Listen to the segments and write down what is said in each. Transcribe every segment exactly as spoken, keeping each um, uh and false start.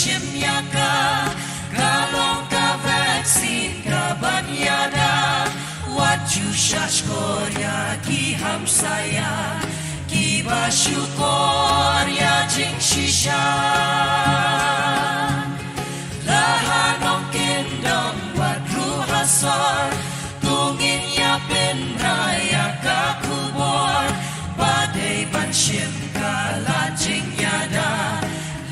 Shim ïa ka, ka long ka vaccine kaban ïada. Wat ju shahshkor ïa ki hamsaia, kiba shukor ïa jingshisha. La ha nongkyndong bad ruh ha sor, to ngin ïa pynrai ïa ka khubor. Ba dei ban shim ka lad jingïada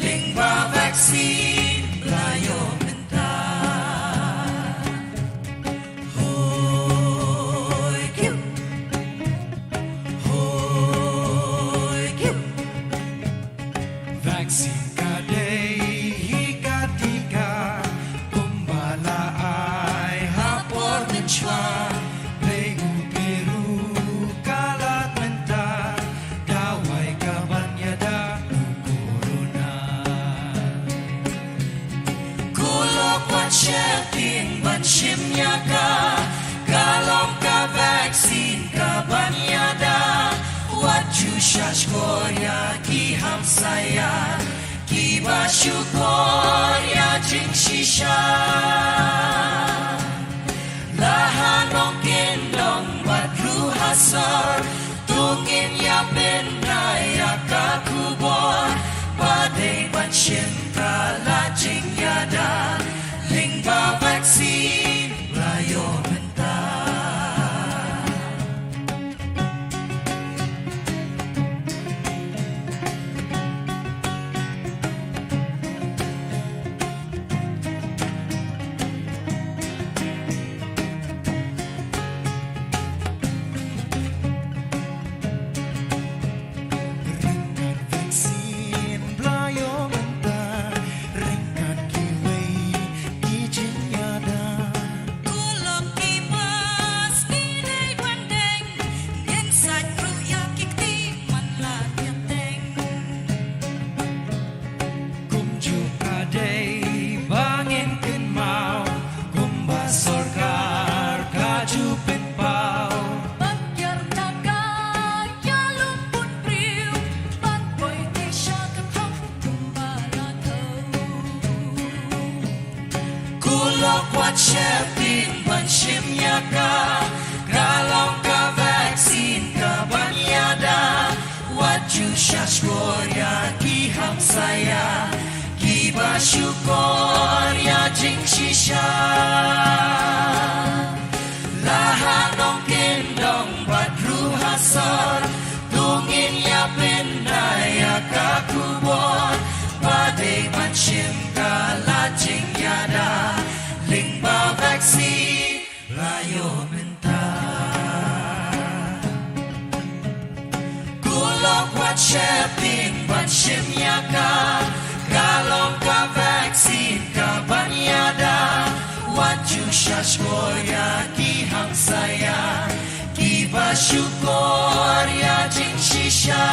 lyngba vaccine ba la ïoh mynta. Hoi kiu. Hoi kiu. Vaccine ka dei hi ka tika, kumba la ai ha por mynshuwa. Dei u biru ka lad mynta, dawai kaban ïada u corona. Ko lok wat sheptieng ban shim ïa ka, ka long ka vaccine kaban ïada. Wat ju shahshkor ïa ki hamsaia, kiba shukor ïa jingshisha. La ha nongkyndong bad ruh ha sor, to ngin ïa pynrai ïa ka khubor. Ba dei ban shim ka lad jingïada lyngba vaccine ba la ïoh mynta. Ryngkat vaccine ba la ïoh mynta, ryngkat kiwei ki jingïada. Ko lok ki bus ngi dei ban deng, ngin sait ruh ïa ki kti man la ïa teng. Kumjuh ka dei ba ngin kynmaw, kumba sorkar ka ju pynpaw. Ban kiar na ka ïalum bun briew, ban poi te sha ka thong kumba la thew. Ko lok wat sheptieng ban shim ïa ka, ka long ka vaccine kaban ïada. Wat ju shahshkor ïa ki hamsaia, kiba shukor ïa jingshisha. La ha nongkyndong bad ruh ha sor, to ngin ïa pynrai ïa ka khubor. Ba dei ban shim ka lad jingïada lyngba vaccine ba la ïoh mynta. Ko lok wat sheptieng ban shim ïa ka, ka long ka vaccine kaban ïada. Wat ju shahshkor ïa ki hamsaia, kiba shukor ïa jingshisha.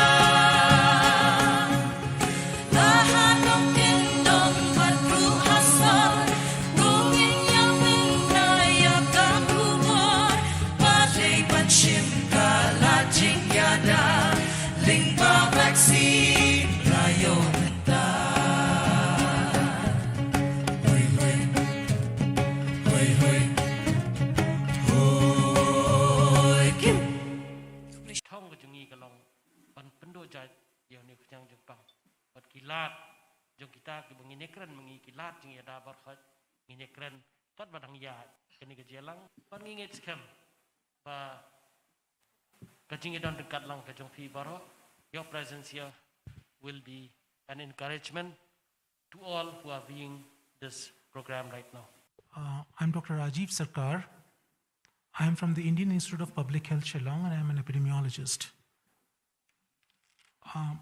La ha nongkyndong bad ruh ha sor, to ngin ïa pynrai ïa ka khubor. Ba dei ban shim ka lad jingïada lyngba vaccine ba la ïoh mynta. Hoi, hoi. Hoi, hoi. Hoi, kiu. Thong ka jong ngi ka long ban pynduh jait ïa une u khñiang jingpang. Bad ki lad jong kita kiba ngin ïakren ma ngi, ki lad jingïada baroh ngin ïakren, tad ba dang ïaid kane ka jingïalang. Bad ngi ngeit skhem ba ka jingïadon ryngkat lang ka jong phi baroh, your presence here will be an encouragement to all who are viewing this program right now. Uh, I'm Doctor Rajiv Sarkar. I am from the Indian Institute of Public Health, Shillong, and I'm an epidemiologist. Um,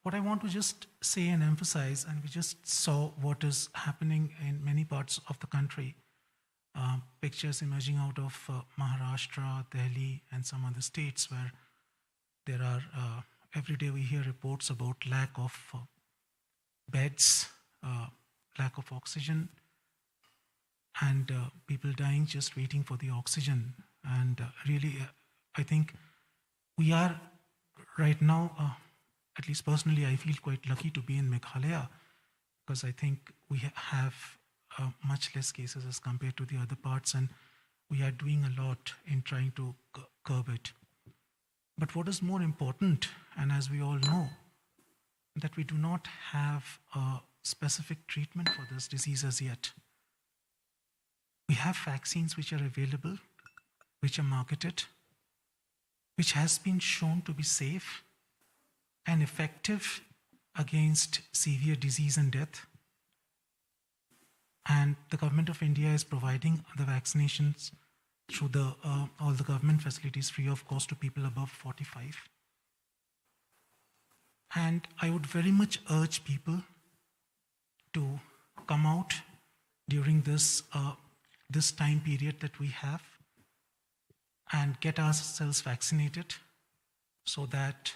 what I want to just say and emphasize, and we just saw what is happening in many parts of the country, uh, pictures emerging out of, uh, Maharashtra, Delhi, and some other states where there are, uh, every day we hear reports about lack of, uh, beds, uh, lack of oxygen, and, uh, people dying just waiting for the oxygen. And, uh, really, uh, I think we are right now, uh, at least personally, I feel quite lucky to be in Meghalaya, because I think we ha- have uh, much less cases as compared to the other parts, and we are doing a lot in trying to c- curb it. But what is more important, and as we all know, that we do not have a specific treatment for this disease as yet. We have vaccines which are available, which are marketed, which has been shown to be safe and effective against severe disease and death. And the government of India is providing the vaccinations through the uh, all the government facilities free of cost to people above forty-five. And I would very much urge people to come out during this uh, this time period that we have and get ourselves vaccinated, so that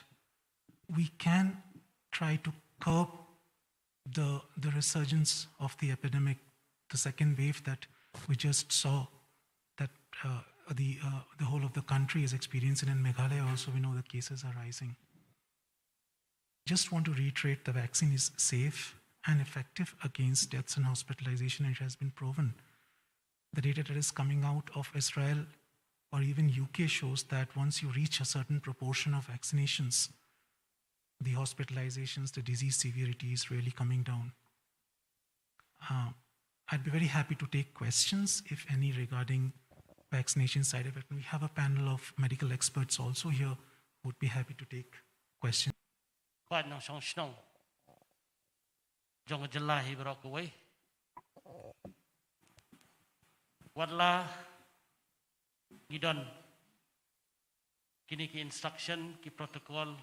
we can try to curb the the resurgence of the epidemic, the second wave that we just saw, that uh, the uh, the whole of the country is experiencing. In Meghalaya also, we know that cases are rising. Just want to reiterate, the vaccine is safe and effective against deaths and hospitalization, and it has been proven. The data that is coming out of Israel or even U K shows that once you reach a certain proportion of vaccinations, the hospitalizations, the disease severity is really coming down. Uh, I'd be very happy to take questions, if any, regarding vaccination side effect. We have a panel of medical experts also here who would be happy to take questions. Kwah nang shong shnong jong ka jylla hi baroh kawei. Wat la ngi don kine ki instruction, ki protocol,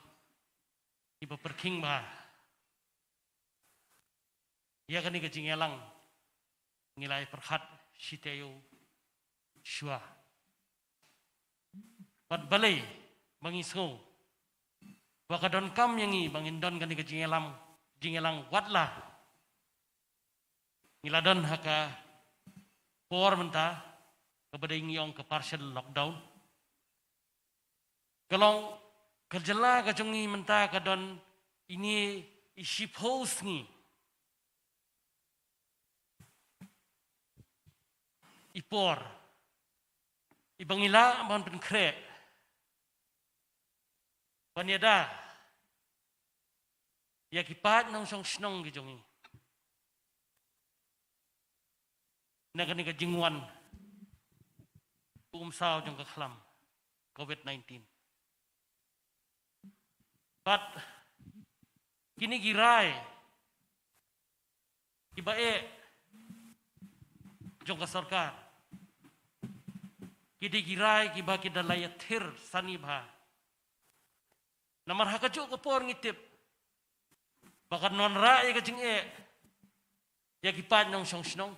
ki ba pyrkhing ba ïa kane ka jingïalang ngi la ïa pyrkhat shi taïew shuwa. Bad balei ba ngi sngew ba ka donkam ïa ngi ba ngin don kane ka jingïalang, jingïalang wat la ngi la don ha ka por mynta kaba dei ngi ong ka partial lockdown. Ka long ka jylla ka jong ngi mynta ka don ine i shiphew sngi i por i ba ngi lah ban pynkhreh ban ïada ïa ki paid nongshong shnong ki jong ngi na kane ka jingwan umsaw jong ka khlam covid nineteen. Bad kine ki rai ki ba eh jong ka sorkar, ki dei ki rai ki ba ki da la ïathir sani bha. Namar ha kajuh ka por ngi tip ba kan wanrah ïa ka jingeh ïa ki paid nongshong shnong.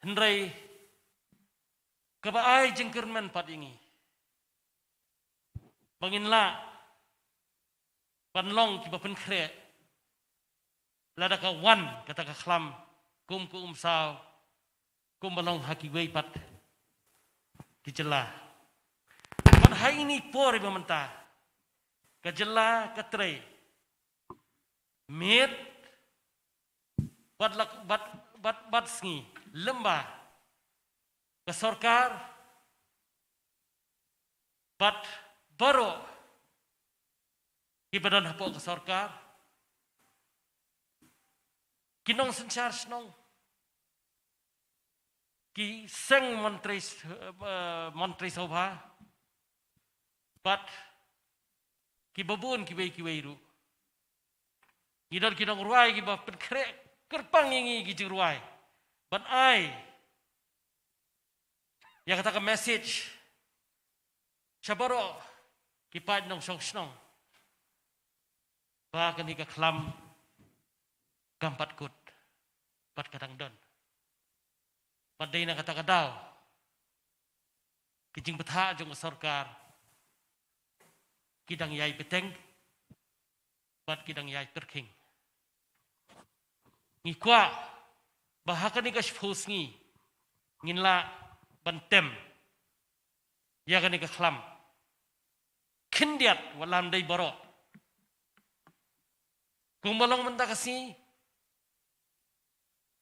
Hynrei kaba ai jingkyrmen pat ïa ngi ba ngin lah ban long ki ba pynkhreh lada ka wan kata ka khlam kum ka umsaw kum ba long ha kiwei pat ki jylla. Bad ha ine i por i ba mynta ka jylla ka trei miet bad lak bad bad bad sngi lem bad ka sorkar bad baroh ki ba don hapoh ka sorkar, ki nongsynshar shnong, ki seng montri, eh, montri sabha bad ki ba bun kiwei kiwei ruh. Ngi don ki nongrwai ki ba pynkhreh kyrpang ïa ngi ki jingrwai ban ai ïa kata ka message sha baroh ki paid nongshong shnong ba kane ka khlam kam pat kut bad ka dang don. Bad dei na kata ka daw ki jingbthah jong ka sorkar ki dang ïai bteng bad ki dang ïai pyrkhing. Ngi kwah ba ha kane ka shiphew sngi ngin lah ban tem ïa kane ka khlam khyndiat wat la ym dei baroh. Kumba long mynta ka sngi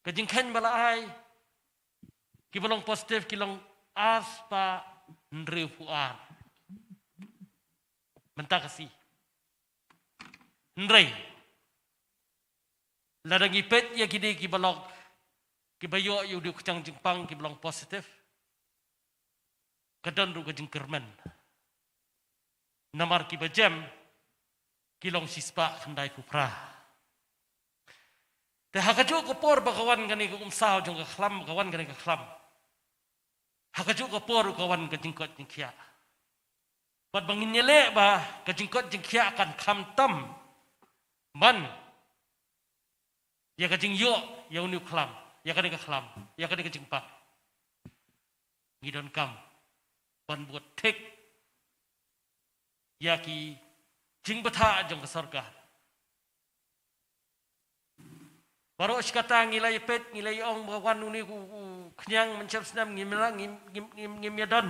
Ka jingkheiñ ba la ai kiba long positive ki long ar spah hynriewphew ar mynta ka sngi. Hynrei lada ngi peit ïa kine kiba long, kiba ïoh ïa u dei u khñiang jingpang kiba long positive, ka don ruh ka jingkyrmen. Namar kiba jem ki long shispah khyndaiphew phra. Te ha kajuh ka por ba ka wan kane ka umsaw jong ka khlam, ba ka wan kane ka khlam, ha kajuh ka por ka wan ka jingkoit jingkhiah. Bad ba ngin ïaleh ba ka jingkoit jingkhiah kan kham tam ban ïa ka jingïoh ïa une u khlam, ïa kane ka khlam, ïa kane ka jingpang, ngi donkam ban bud thik ïa ki jingbthah jong ka sorkar. Baroh shi katta ngi la ïapeit, ngi la ïa ong ba wan une u, u khñiang mynshem snem ngim la, ngim, ngim, ngim, ngim ïa don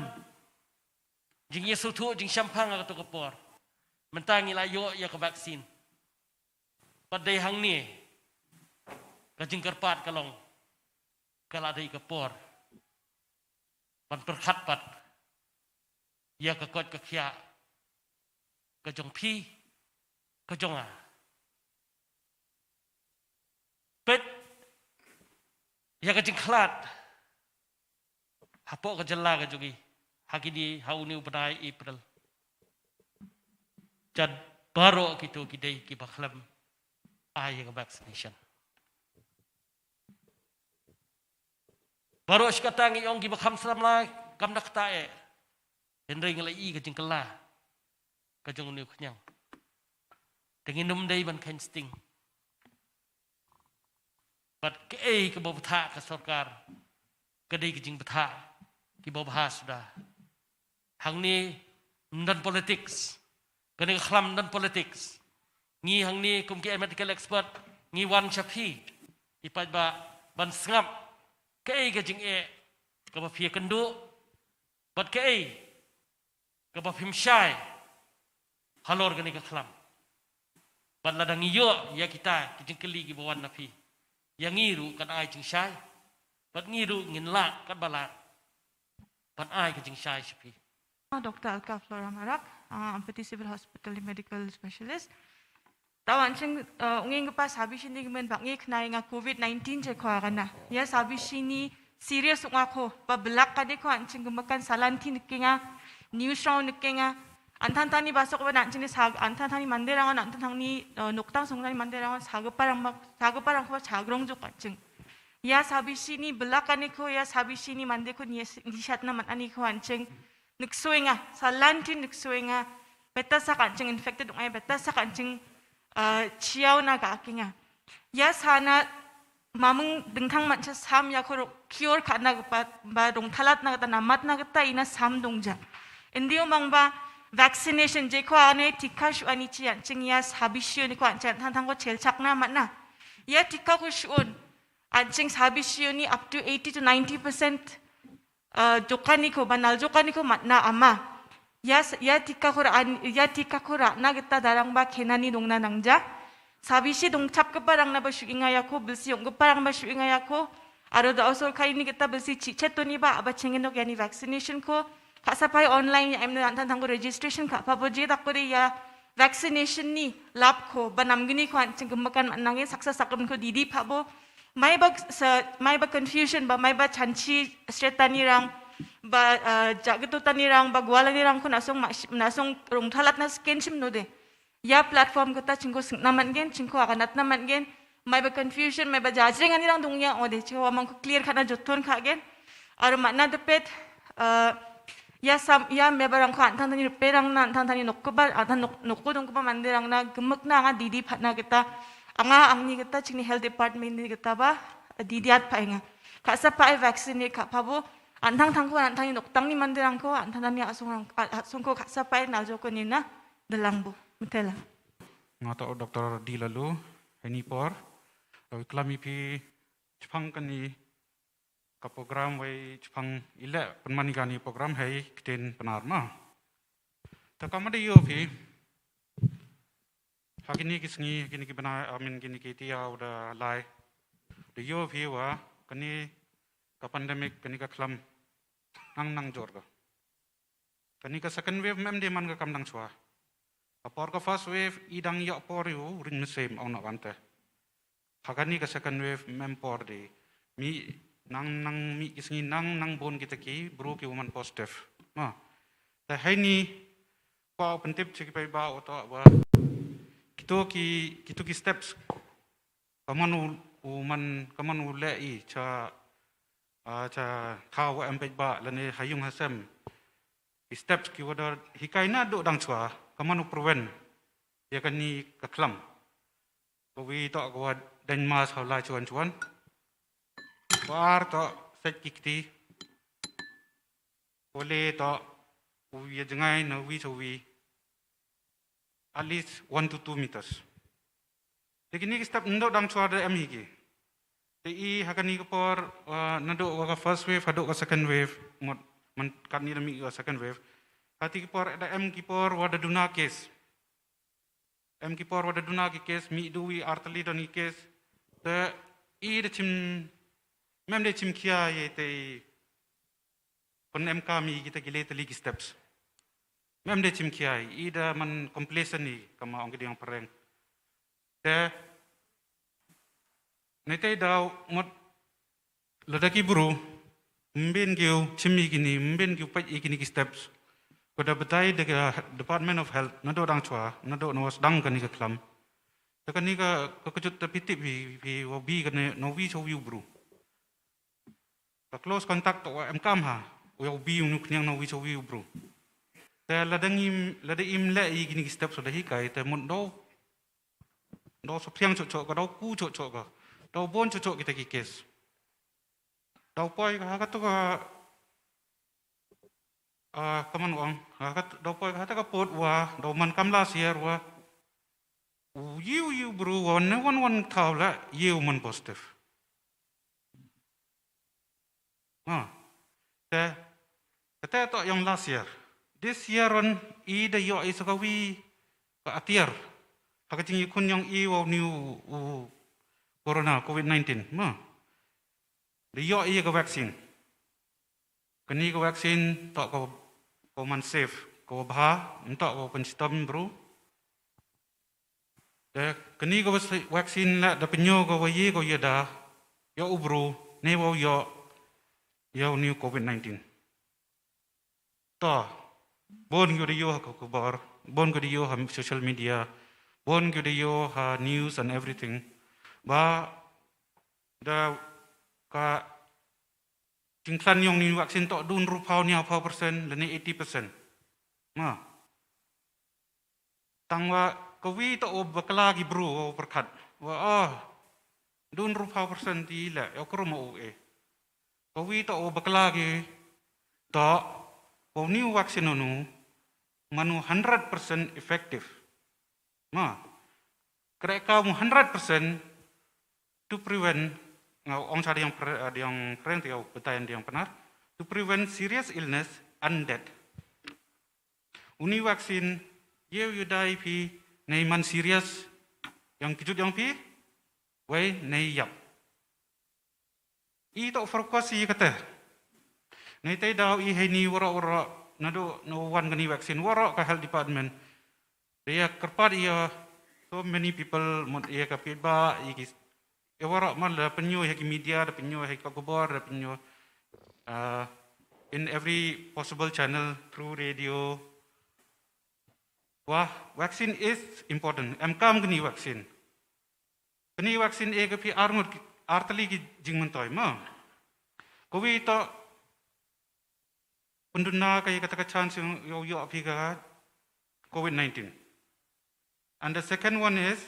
jingïasngewthuh jingshemphang ha kato ka por. Mynta ngi la ïoh ïa ka vaccine. Pat dei hangne ka jingkyrpad ka long, ka la dei ka por ban pyrkhat pat ïa ka koit ka khiah ka jong phi, ka jong nga. Peit ïa ka jingkhlad hapoh ka jylla ka jong ngi ha kine, ha une u bnai April. Jan baroh kito ki dei kiba khlem ai ïa ka vaccination. Baroh shi katta ngi ong kiba kham samla kam da kata eh. Hynrei ngi la i ka jingkylla ka jong une u khñiang. Te ngin ym dei ban kheiñ sting. Bad kaei kaba bthah ka sorkar, ka dei ka jingbthah kiba bha suda. Hangne ym don politics. Kane ka khlam ym don politics. Ngi hangne kum ki medical expert ngi wan sha phi, i paidbah, ban sngap kaei ka jingeh kaba phi ïakynduh bad kaei kaba phim shai halor kane ka khlam. Bad lada ngi ïoh ïa kita ki jingkylli kiba wan na phi, ïa ngi ruh kan ai jingshai. Bad ngi ruh ngin lah katba lah ban ai ka jingshai sha phi. Doctor Alka Flora Marak, uh, Ampati Civil Hospital ni medical specialist. Taw anching, uh, unging pa sabi shini gimen bak ngi khnai nga covid nineteen je kwa kana. Ya sabi shini serious nga ko, ba belak kade ko anching gemakan salanti neke nga, news round neke nga. Anthan tani basok ba anching ni sag, anthan tani mandir angan, anthan tani, uh, noktang song tani mandir angan, saga parang bak, saga parang ko chagrong juk anching. Ya sabi shini belak kane ko, ya sabi shini mandir ko ni, ni shat na man ani ko anching. Nuksuinga, salanti nuksuinga, beta sa kanching infected ungai, beta sa kanching, uh, chiaw na ka akinga. Ya sana mamung dengthang mancha sam ya ko cure ka na ba, ba dong thalat na kata na mat na kata ina sam dong ja. Indi umang ba vaccination je ko ane tika shu ani chi anching ya sabi shu ni ko anching thang thang ko chel chak na mat na. Ya tika ko shu un anching sabi shu ni up to eighty to ninety percent. Uh, jokani ko, banal jokani ko, mat na ama. Ya, ya tika ko ra, ya tika ko ra, na kita darang ba kenani dong na nangja. Sabi shi dong chap ke parang na ba shu inga ya ko, bilsi yong ke parang ba shu inga ya ko. Aro da osor kai ni kita bilsi chi chetoni ba, aba chengen nok yani vaccination ko. Ka sapai online ya em na tang tang ko registration ka, pa bo je tak ko de ya vaccination ni lab ko, ba nam gini ko anching gemakan nangin saksa sakam ko didi pa bo. Mai ba sa, mai ba confusion ba, mai ba chanchi state tani rang, ba, uh, jagetu tani rang, ba gwala ni rang ko nasong ma, nasong rong thalat na skin shim no de. Ya platform kata chingko sing naman gen, chingko akanat naman gen, mai ba confusion, mai ba jajring ani rang dong ya ode, chingko amang ko clear kana joton ka gen. Aro mana depet, uh, ya sam, ya me barang ko antang tani perang na, antang tani nokko ba, antang nok, nokko dong ko ba mandir ang na, gemek na anga didi pat na kita, anga angni kita, chingni health department ni kita ba, didi at pa inga. Ka sa pa vaccine ni ka pa bo, antang tang ko, antang ni noktang ni mandir ang ko, antang tani asong ang, asong ko ka sa pa naljo ko ni na, delang bo, metela. Nga to Doctor D Lalu, heni por, klam i phi, chpang kani, ka program wei chpang ileh pynmani kani program hei ktien Pnar ma. Ta ka mada ïoh phi. Ha kini ki sngi, kini ki bnai, amin kini ki tia u da lai. Da ïoh phi wa kane ka pandemic, kane ka khlam nang nang jur ka. Kane ka second wave mem de man ka kam dang chwa. Ka por ka first wave i dang ïoh por ïa u ring mynsiem ong na kante. Ha kane ka second wave mem por de. Mi nang nang mi ki sngi nang nang bun kita ki bru ki u man positive. Ma. Te haini pa u pyntip chi ki paidbah u to ba kito ki, kito ki steps. Ka man u, u man, ka man u leh i cha, ah, cha thaw wa em paidbah lane ha ïung ha sem. Ki steps ki wa da hikai naduh dang chwa, ka man u prevent ïa kane ka khlam. Ka wi to ka wa dang mask ha u lai chuan chuan. Ka ar to set ki kti. Ka le to u ïa jngai na wi cha wi. At least one to two meters. Te kine ki step naduh dang chwa da em hi ki. Te i ha kane ka por, uh, naduh wa ka first wave haduh ka second wave, mut man katni da mih ka second wave. Kati ki por da em ki por wa da duna case. Em ki por wa da duna ki case, mih duh wi ar tylli don ki case. Te i da chim, mem da chim khia ïa te i pyn em kam ïa kita ki le tylli ki steps. Mem da chim khia i da man complacent i kama ong ki diang phareng. Te nete daw mut lada ki bru mbin ki u chim ïa kini, mbin ki u peit ïa kini ki steps. Ko da batai da ka Department of Health naduh dang chwa, naduh na wa sdang kani ka khlam. Te kani ka, ka kjut te phi tip phi, phi wa bi kane na wi cha wi u bru. Ka close contact to wa em kam ha, u ïa u bi u nu khniang na wi cha wi u bru. Te lada ngim, lada im leh ïa kini ki steps da hikai te mut daw. Daw saphriang chok chok ka, daw ku chok chok ka. Daw bun chok chok kita ki case. Daw poi ka ha katu ka, ah, ka man ong, ha kat-, daw poi ka ha ta ka pud wa, daw man kam last year wa. U ïa u ïa u bru wa ne wan wan thaw la ïa u man positive. Ha. Te, kata to ïong last year. This year on i da ïoh i sa ka wi ka atiar. Ha ka jingïakhun ïong i wa u ni u, u corona covid nineteen. Ma. Da ïoh i ka vaccine. Kani ka vaccine to ka, ka man safe, ka wa bha, to ka wa pynshitom bru. Te kani ka wa-, vaccine la da pynïoh ka wa ïa ka wa ïa da, ïa u bru, ne wa ïoh, ïa u ni u covid nineteen. To, bun ki da ïoh ha ka khubor, bun ki da ïoh ha social media, bun ki da ïoh ha news and everything. Ba, da ka jingkhlaiñ ïong ni vaccine to dun ruh phaw nia phaw percent, lane eighty percent. Ma. Tang wa ka wi to u bakla ki bru u pyrkhat. Wa, oh, dun ruh phaw percent ti la, ïa u krum u e. Ka wi to u bakla ki to, ka u ni u vaccine u nu, man u hundred percent effective. Ma, kre ka mu hundred percent to prevent, nga ong cha diang pre-, diang phareng ti u batai diang Pnar, to prevent serious illness and death. U ni vaccine, ïa u ïa dai phi, nei man serious, ïong kjut ïong phi, wei nei ïap. I to focus i kata. Nei te daw i hei ni waroh waroh, naduh na wan kani vaccine waroh ka health department. Ïa kyrpad ïa so many people mut ïa ka pit ba i ki. Ïa waroh man la pynïoh ïa ki media, da pynïoh ïa ka khubor, da pynïoh, uh, in every possible channel through radio. Wah, vaccine is important. Em kam kani vaccine. Kani vaccine e ka phi ar ngut ki, ar tylli ki jingmyntoi ma. Ka wi to pynduna ka ïa kata ka chance ïong ïoh phi ka covid nineteen. And the second one is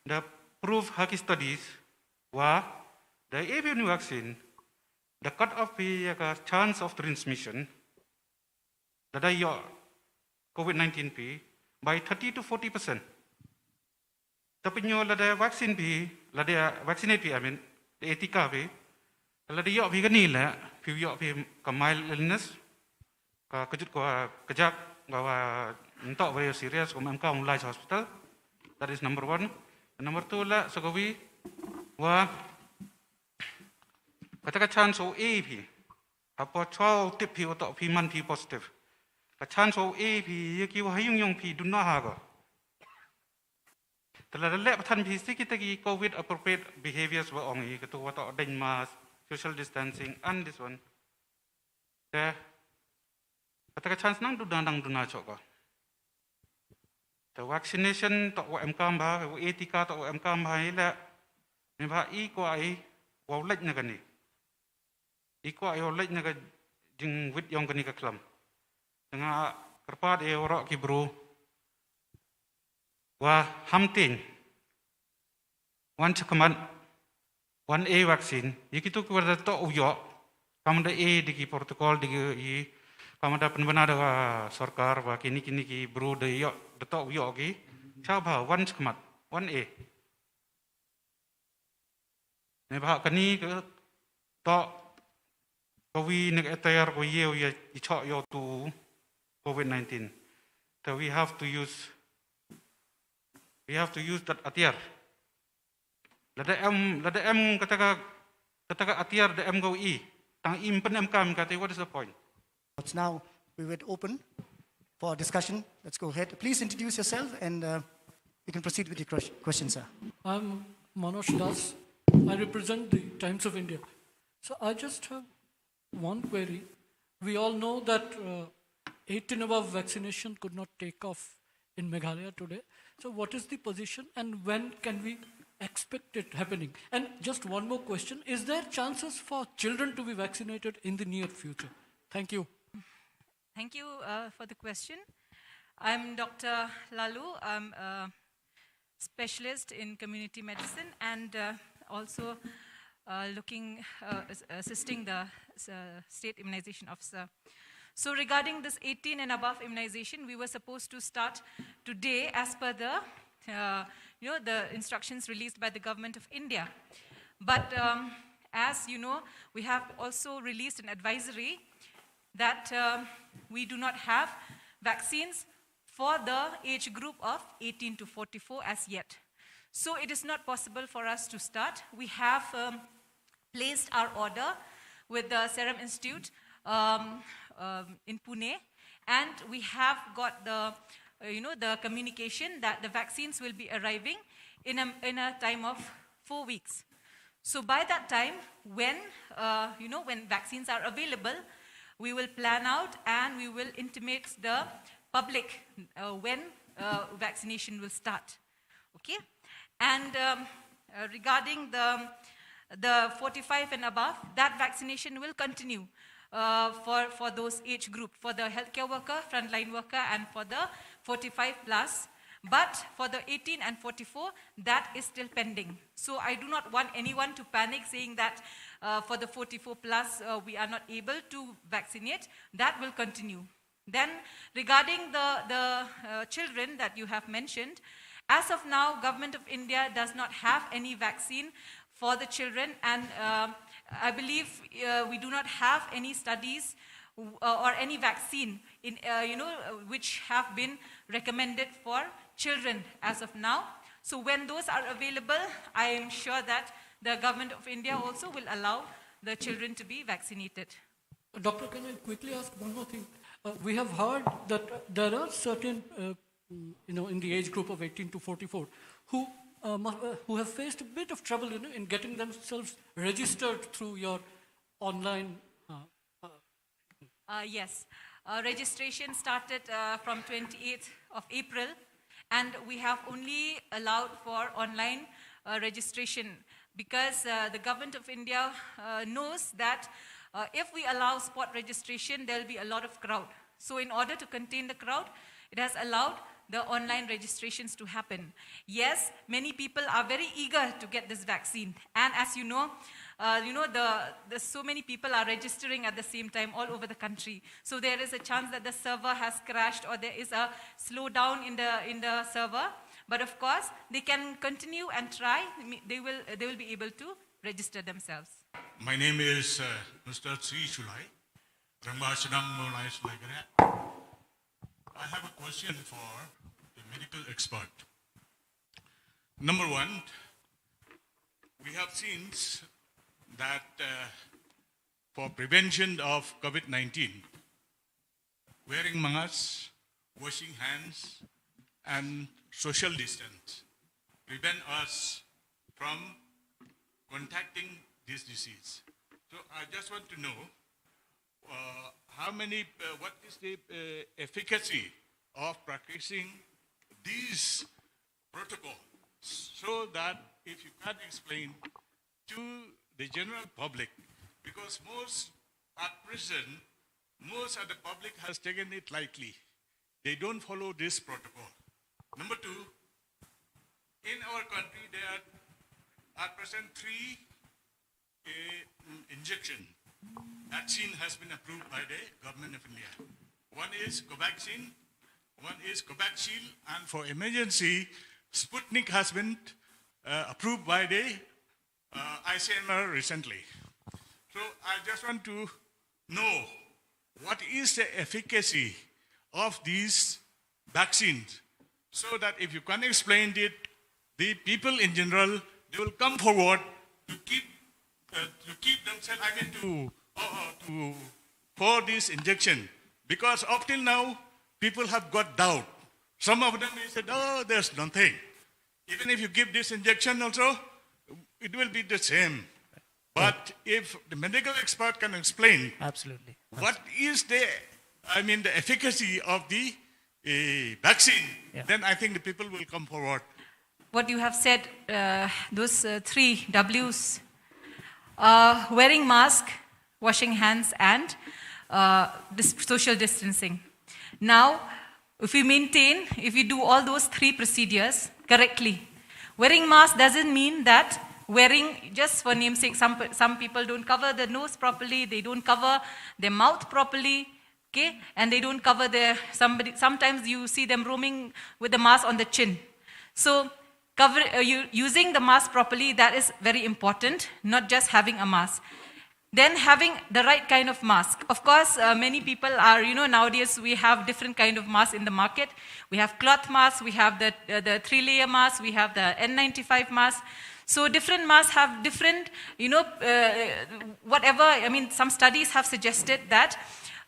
the proof ha ki studies wa the avian vaccine, the cut off phi ïa ka chance of transmission, lada ïoh covid nineteen phi by thirty to forty percent. Tapi nyo lada vaccine phi, lada vaccinate phi, I mean, da tika phi, lada ïoh phi kani la, phi ïoh phi ka mild illness, ka kjut ka kjak, ka wa ntok very serious, ka em ka u lai hospital. That is number one. Number two la, so ka wi, wa, Kata ka chance o e phi. Hapoh chwa u tip phi u toh phi man phi positive. Ka chance o e phi ïa ki wa ha ïung ïung phi duna ha ka. Te lada leh pathan phi sa kita ki covid appropriate behaviors wa ong i, katu wa toh deng mask, social distancing and this one. Te kata ka chance nang duna nang duna chok ka. Te vaccination toh wa em kam bha, wa e tika toh wa em kam bha i leh. Ni bha i kwah i wa u leit na kani. I kwah i wa u leit na ka jingwit ïong kani ka khlam. Te nga kyrpad i waroh ki bru wa ham tieng. Wan chakhmat, wan e vaccine, ïa kitu ki wa da toh u ïoh, kam da e da ki protocol da ki i, kam da pynbna da ka sorkar, wa kini kini ki bru da ïoh, da toh u ïoh ki, cha bha, wan chakhmat, wan e. Ne bha kani ka toh, ka wi ne ka etiar ka wi ïa, ïa, i choh ïa tu covid nineteen. So we have to use, we have to use that atiar. Lada em, lada em kata ka, kata ka atiar da em ka wi. Tang im pyn em kam kata, what is the point? But now we would open for discussion. Let's go ahead. Please introduce yourself and uh, you can proceed with your ques- question, sir. I'm Manoj Das. I represent the Times of India. So I just have one query. We all know that uh, eighteen above vaccination could not take off in Meghalaya today. So what is the position and when can we expect it happening? And just one more question, is there chances for children to be vaccinated in the near future? Thank you. Thank you uh, for the question. I'm Doctor Lalu. I'm a specialist in community medicine and uh, also uh, looking, uh, as- assisting the uh, state immunization officer. So regarding this eighteen and above immunization, we were supposed to start today as per the, uh, you know, the instructions released by the Government of India. But um, as you know, we have also released an advisory that um, we do not have vaccines for the age group of eighteen to forty-four as yet. So it is not possible for us to start. We have um, placed our order with the Serum Institute um, um, in Pune, and we have got the, uh, you know, the communication that the vaccines will be arriving in a, in a time of four weeks. So by that time, when uh, you know, when vaccines are available, we will plan out and we will intimate the public uh, when uh, vaccination will start. Okay, and um, uh, regarding the the forty-five and above, that vaccination will continue uh, for for those age group, for the healthcare worker, frontline worker, and for the forty-five plus. But for the eighteen and forty-four, that is still pending. So I do not want anyone to panic saying that uh, for the forty-four plus, uh, we are not able to vaccinate. That will continue. Then, regarding the, the uh, children that you have mentioned, as of now, Government of India does not have any vaccine for the children, and uh, I believe uh, we do not have any studies uh, or any vaccine in, uh, you know, uh, which have been recommended for children as of now. So when those are available, I am sure that the Government of India also will allow the children to be vaccinated. Doctor, can I quickly ask one more thing? Uh, we have heard that there are certain, uh, you know, in the age group of eighteen to forty-four, who uh, mu- uh, who have faced a bit of trouble, you know, in getting themselves registered through your online. Uh, uh, Uh, yes, uh, registration started uh, from twenty-eighth of April, and we have only allowed for online uh, registration because uh, the government of India uh, knows that uh, if we allow spot registration, there will be a lot of crowd. So in order to contain the crowd, it has allowed the online registrations to happen. Yes, many people are very eager to get this vaccine. And as you know, uh, you know, the, the so many people are registering at the same time all over the country. So there is a chance that the server has crashed or there is a slowdown in the in the server. But of course, they can continue and try. They will they will be able to register themselves. My name is uh, Mister Sri Shulai. Rangba Shnong Mawlai Shulai Kare. I have a question for the medical expert. Number one, we have seen that uh, for prevention of COVID nineteen. Wearing masks, washing hands, and social distance prevent us from contacting this disease. So I just want to know uh, how many, uh, what is the uh, efficacy of practicing these protocols so that if you can explain to the general public, because most at present, most of the public has taken it lightly. They don't follow this protocol. Number two, in our country, there are at present three uh, injection vaccine has been approved by the government of India. One is Covaxin, one is Covaxin, and for emergency, Sputnik has been uh, approved by the uh, I C M R recently. So I just want to know what is the efficacy of these vaccines, so that if you can explain it, the people in general, they will come forward to keep uh, to keep themselves, I mean, to uh, uh, to for this injection, because up till now people have got doubt. Some of them may say, "Oh, there's nothing." Even if you give this injection also, it will be the same. But if the medical expert can explain Absolutely. what is the, I mean, the efficacy of the uh, vaccine, Yeah. then I think the people will come forward. What you have said, uh, those uh, three W's, uh, wearing mask, washing hands, and uh, dis- social distancing. Now, if we maintain, if we do all those three procedures correctly, wearing mask doesn't mean that wearing, just for namesake, some, some people don't cover the nose properly, they don't cover their mouth properly, okay, and they don't cover their, somebody, sometimes you see them roaming with the mask on the chin. So cover, uh, you, using the mask properly, that is very important, not just having a mask. Then having the right kind of mask. Of course, uh, many people are, you know, nowadays we have different kind of masks in the market. We have cloth masks, we have the, uh, the three-layer mask, we have the N ninety-five mask. So different masks have different, you know, uh, whatever, I mean, some studies have suggested that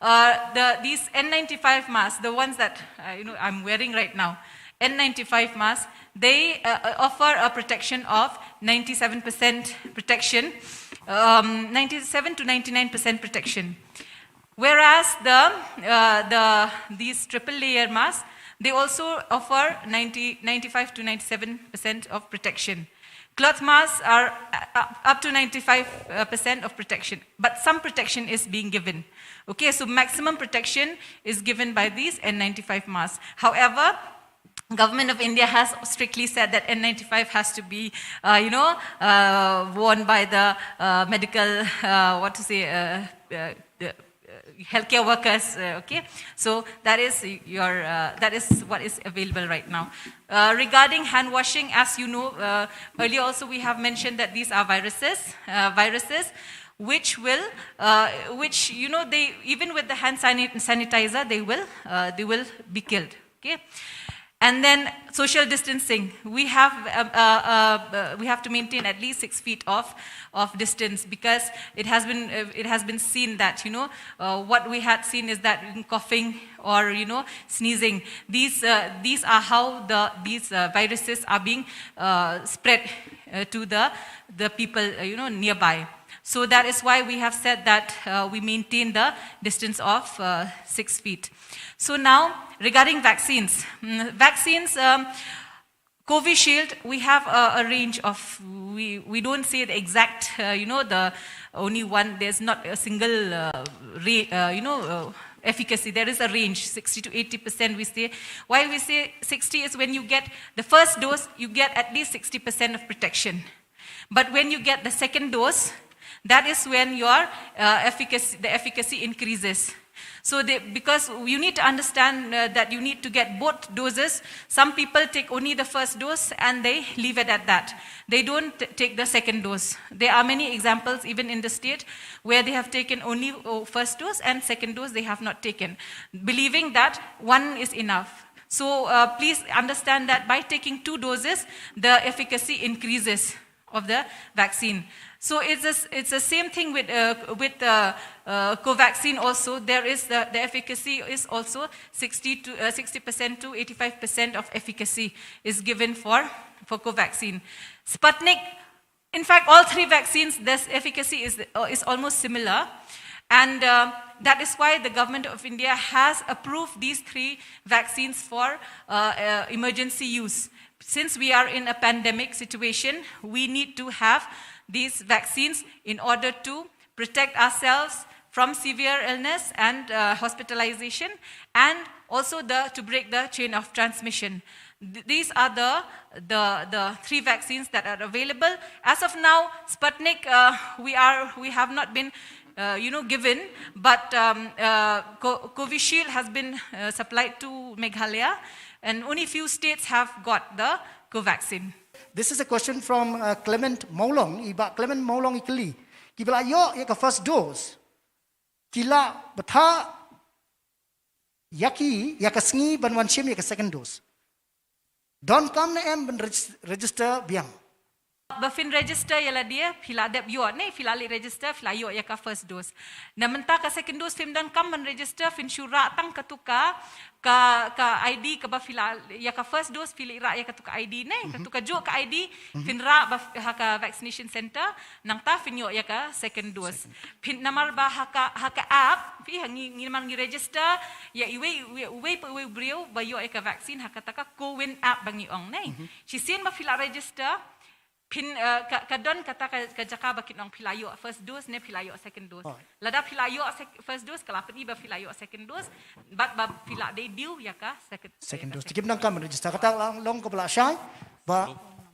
uh, the, these N ninety-five masks, the ones that, uh, you know, I'm wearing right now, N ninety-five masks, they uh, uh, offer a protection of ninety-seven percent protection, um, ninety-seven to ninety-nine percent protection. Whereas the, uh, the, these triple layer masks, they also offer ninety, ninety-five to ninety-seven percent of protection. Cloth masks are uh, up to ninety-five percent of protection, but some protection is being given. Okay, so maximum protection is given by these N ninety-five masks. However, Government of India has strictly said that N ninety-five has to be, uh, you know, uh, worn by the uh, medical, uh, what to say, uh, uh, uh, healthcare workers. Uh, okay, so that is your, uh, that is what is available right now. Uh, regarding hand washing, as you know, uh, earlier also we have mentioned that these are viruses, uh, viruses which will, uh, which, you know, they, even with the hand sanit- sanitizer, they will, uh, they will be killed. Okay. And then social distancing. We have, uh, uh, uh, uh, we have to maintain at least six feet of, of distance, because it has been, uh, it has been seen that, you know, uh, what we had seen is that coughing or, you know, sneezing. These, uh, these are how the, these uh, viruses are being uh, spread uh, to the, the people, uh, you know, nearby. So that is why we have said that uh, we maintain the distance of uh, six feet. So now, regarding vaccines, mm, vaccines, um, Covishield, we have a, a range of, we, we don't say the exact, uh, you know, the only one, there's not a single, uh, re, uh, you know, uh, efficacy. There is a range, sixty to eighty percent we say. Why we say sixty is when you get the first dose, you get at least sixty percent of protection. But when you get the second dose, that is when your uh, efficacy, the efficacy increases. So they, because you need to understand uh, that you need to get both doses. Some people take only the first dose and they leave it at that. They don't t- take the second dose. There are many examples even in the state where they have taken only oh, first dose and second dose they have not taken, believing that one is enough. So uh, please understand that by taking two doses, the efficacy increases. of the vaccine. So it's a, it's the same thing with uh, with uh, uh, Covaxin also. There is the, the efficacy is also sixty to uh, sixty percent to eighty-five percent of efficacy is given for for Covaxin. Sputnik, in fact, all three vaccines, this efficacy is uh, is almost similar, and uh, that is why the government of India has approved these three vaccines for uh, uh, emergency use. Since we are in a pandemic situation, we need to have these vaccines in order to protect ourselves from severe illness and uh, hospitalization, and also the, to break the chain of transmission. Th- these are the, the, the three vaccines that are available. As of now, Sputnik, uh, we are, we have not been uh, you know, given, but um, uh, Co- Covishield has been uh, supplied to Meghalaya, and only few states have got the Covaxin. This is a question from uh, Clement Mawlong. I Bah Clement Mawlong i kylli, kiba la ïoh ïa ka first dose, ki la bthah ïa ki ïa ka sngi ban wan shim ïa ka second dose? Donkam ne em ban regis- register biang? Ba phin register ïa lade, phi la dep ïoh ne, phi la leit register, phi la ïoh ïa ka first dose. Na mynta ka second dose phim donkam ban register, phin shu rah tang katu ka, ka, ka I D kaba phi la, ïa ka first dose phi leit rah ïa katu ka I D ne, katu ka juh ka I D, phin rah ba ha ka vaccination center, nangta phin ïoh ïa ka second dose. Phin namar ba ha ka, ha ka app, phi ha ngi, ngi namar ngi register ïa iwei, iwei, iwei pa iwei u briew ba ïoh ïa ka vaccine ha kata ka CoWIN app ba ngi ong ne. Shisien ba phi la register, phin uh, ka, ka don kata ka, ka jaka ba kin ong phi la ïoh first dose ne phi la ïoh second dose. Lada phi la ïoh sec- first dose, ka la pyni ba phi la ïoh second dose, bad ba phi la dei due ïa ka second, Second dose. Te kim donkam ban register, kata long, long kaba la shai. Ba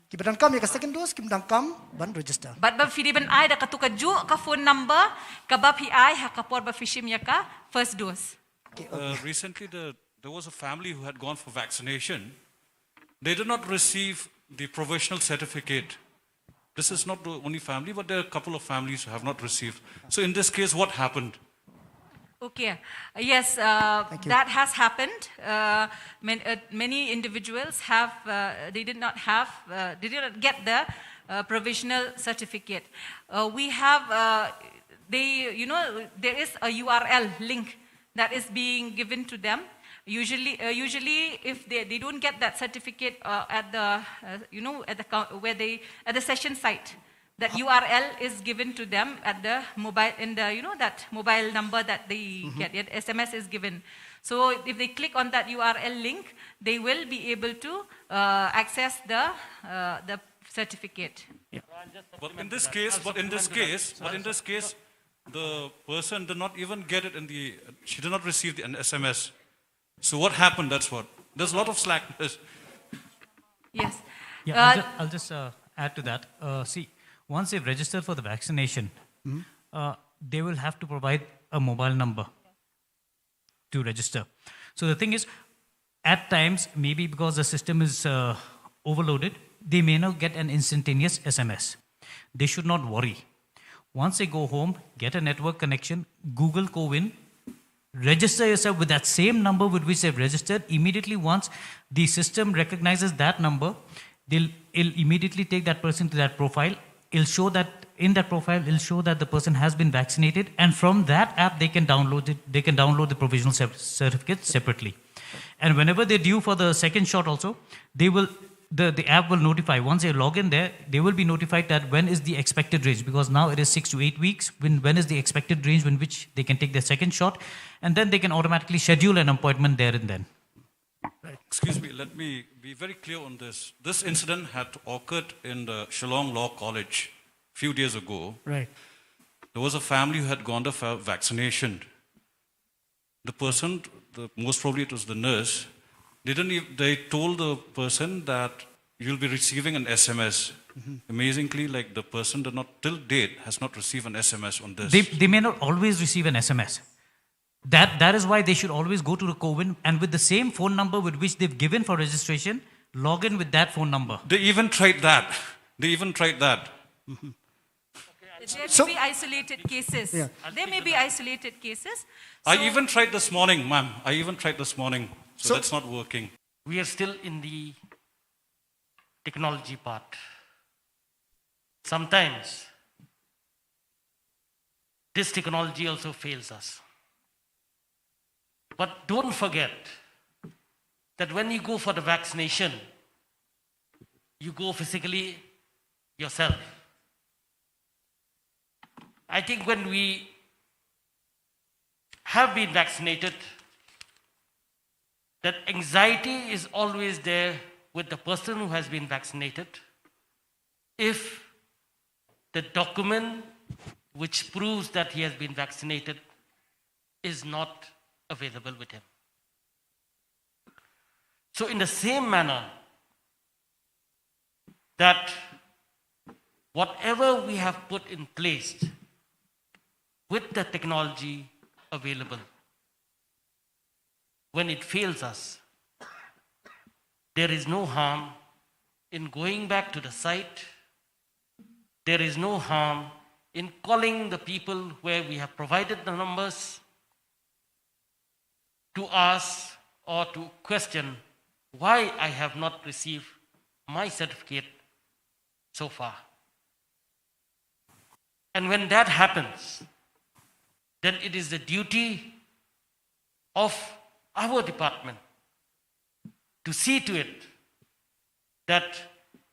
kiba donkam ïa ka second dose kim donkam ban register. Bad ba phi dei ban ai da katu ka juh ka phone number kaba phi ai ha ka por ba phi shim ïa ka first dose. Okay, Uh, recently, the, there was a family who had gone for vaccination. They did not receive the provisional certificate. This is not the only family, but there are a couple of families who have not received. So, in this case, what happened? Okay. Yes, uh, that has happened. Uh, man, uh, many individuals have, uh, they did not have, uh, they did not get the uh, provisional certificate. Uh, we have, uh, they, you know, there is a U R L link that is being given to them. Usually, uh, usually, if they, they don't get that certificate uh, at the, uh, you know, at the co- where they at the session site, that U R L is given to them at the mobile in the, you know, that mobile number that they get. Yet S M S is given. So if they click on that U R L link, they will be able to uh, access the uh, the certificate. But in this case, but in this case, but in this case, the person did not even get it in the, she did not receive the, an S M S. So what happened? That's what. There's a lot of slackness. Yes. Yeah, I'll, ju- I'll just uh, add to that. Uh, see, once they've registered for the vaccination, uh, they will have to provide a mobile number to register. So the thing is, at times, maybe because the system is uh, overloaded, they may not get an instantaneous S M S. They should not worry. Once they go home, get a network connection, Google CoWIN, register yourself with that same number with which they've registered. Immediately, once the system recognizes that number, they'll it'll immediately take that person to that profile. It'll show that in that profile, it'll show that the person has been vaccinated, and from that app, they can download it. They can download the provisional cer- certificate separately. And whenever they're due for the second shot, also, they will the, the app will notify. Once they log in there, they will be notified that when is the expected range, because now it is six to eight weeks. When, when is the expected range in which they can take their second shot, and then they can automatically schedule an appointment there and then. Excuse me, let me be very clear on this. This incident had occurred in the Shillong Law College a few days ago. Right. There was a family who had gone there for vaccination. The person, the, most probably it was the nurse, they didn't. Ev- they told the person that you'll be receiving an S M S. Amazingly, like, the person did not, till date, has not received an S M S on this. They, they may not always receive an S M S. That, that is why they should always go to the CoWIN and with the same phone number with which they've given for registration, log in with that phone number. They even tried that. They even tried that. There may be isolated cases. There may be isolated cases. I So- even tried this morning, ma'am. I even tried this morning. So, So- that's not working. We are still in the technology part. Sometimes this technology also fails us. But don't forget that when you go for the vaccination, you go physically yourself. I think when we have been vaccinated, that anxiety is always there with the person who has been vaccinated if the document which proves that he has been vaccinated is not available with him. So, in the same manner, that whatever we have put in place with the technology available, when it fails us, there is no harm in going back to the site. There is no harm in calling the people where we have provided the numbers to ask or to question why I have not received my certificate so far. And when that happens, then it is the duty of our department to see to it that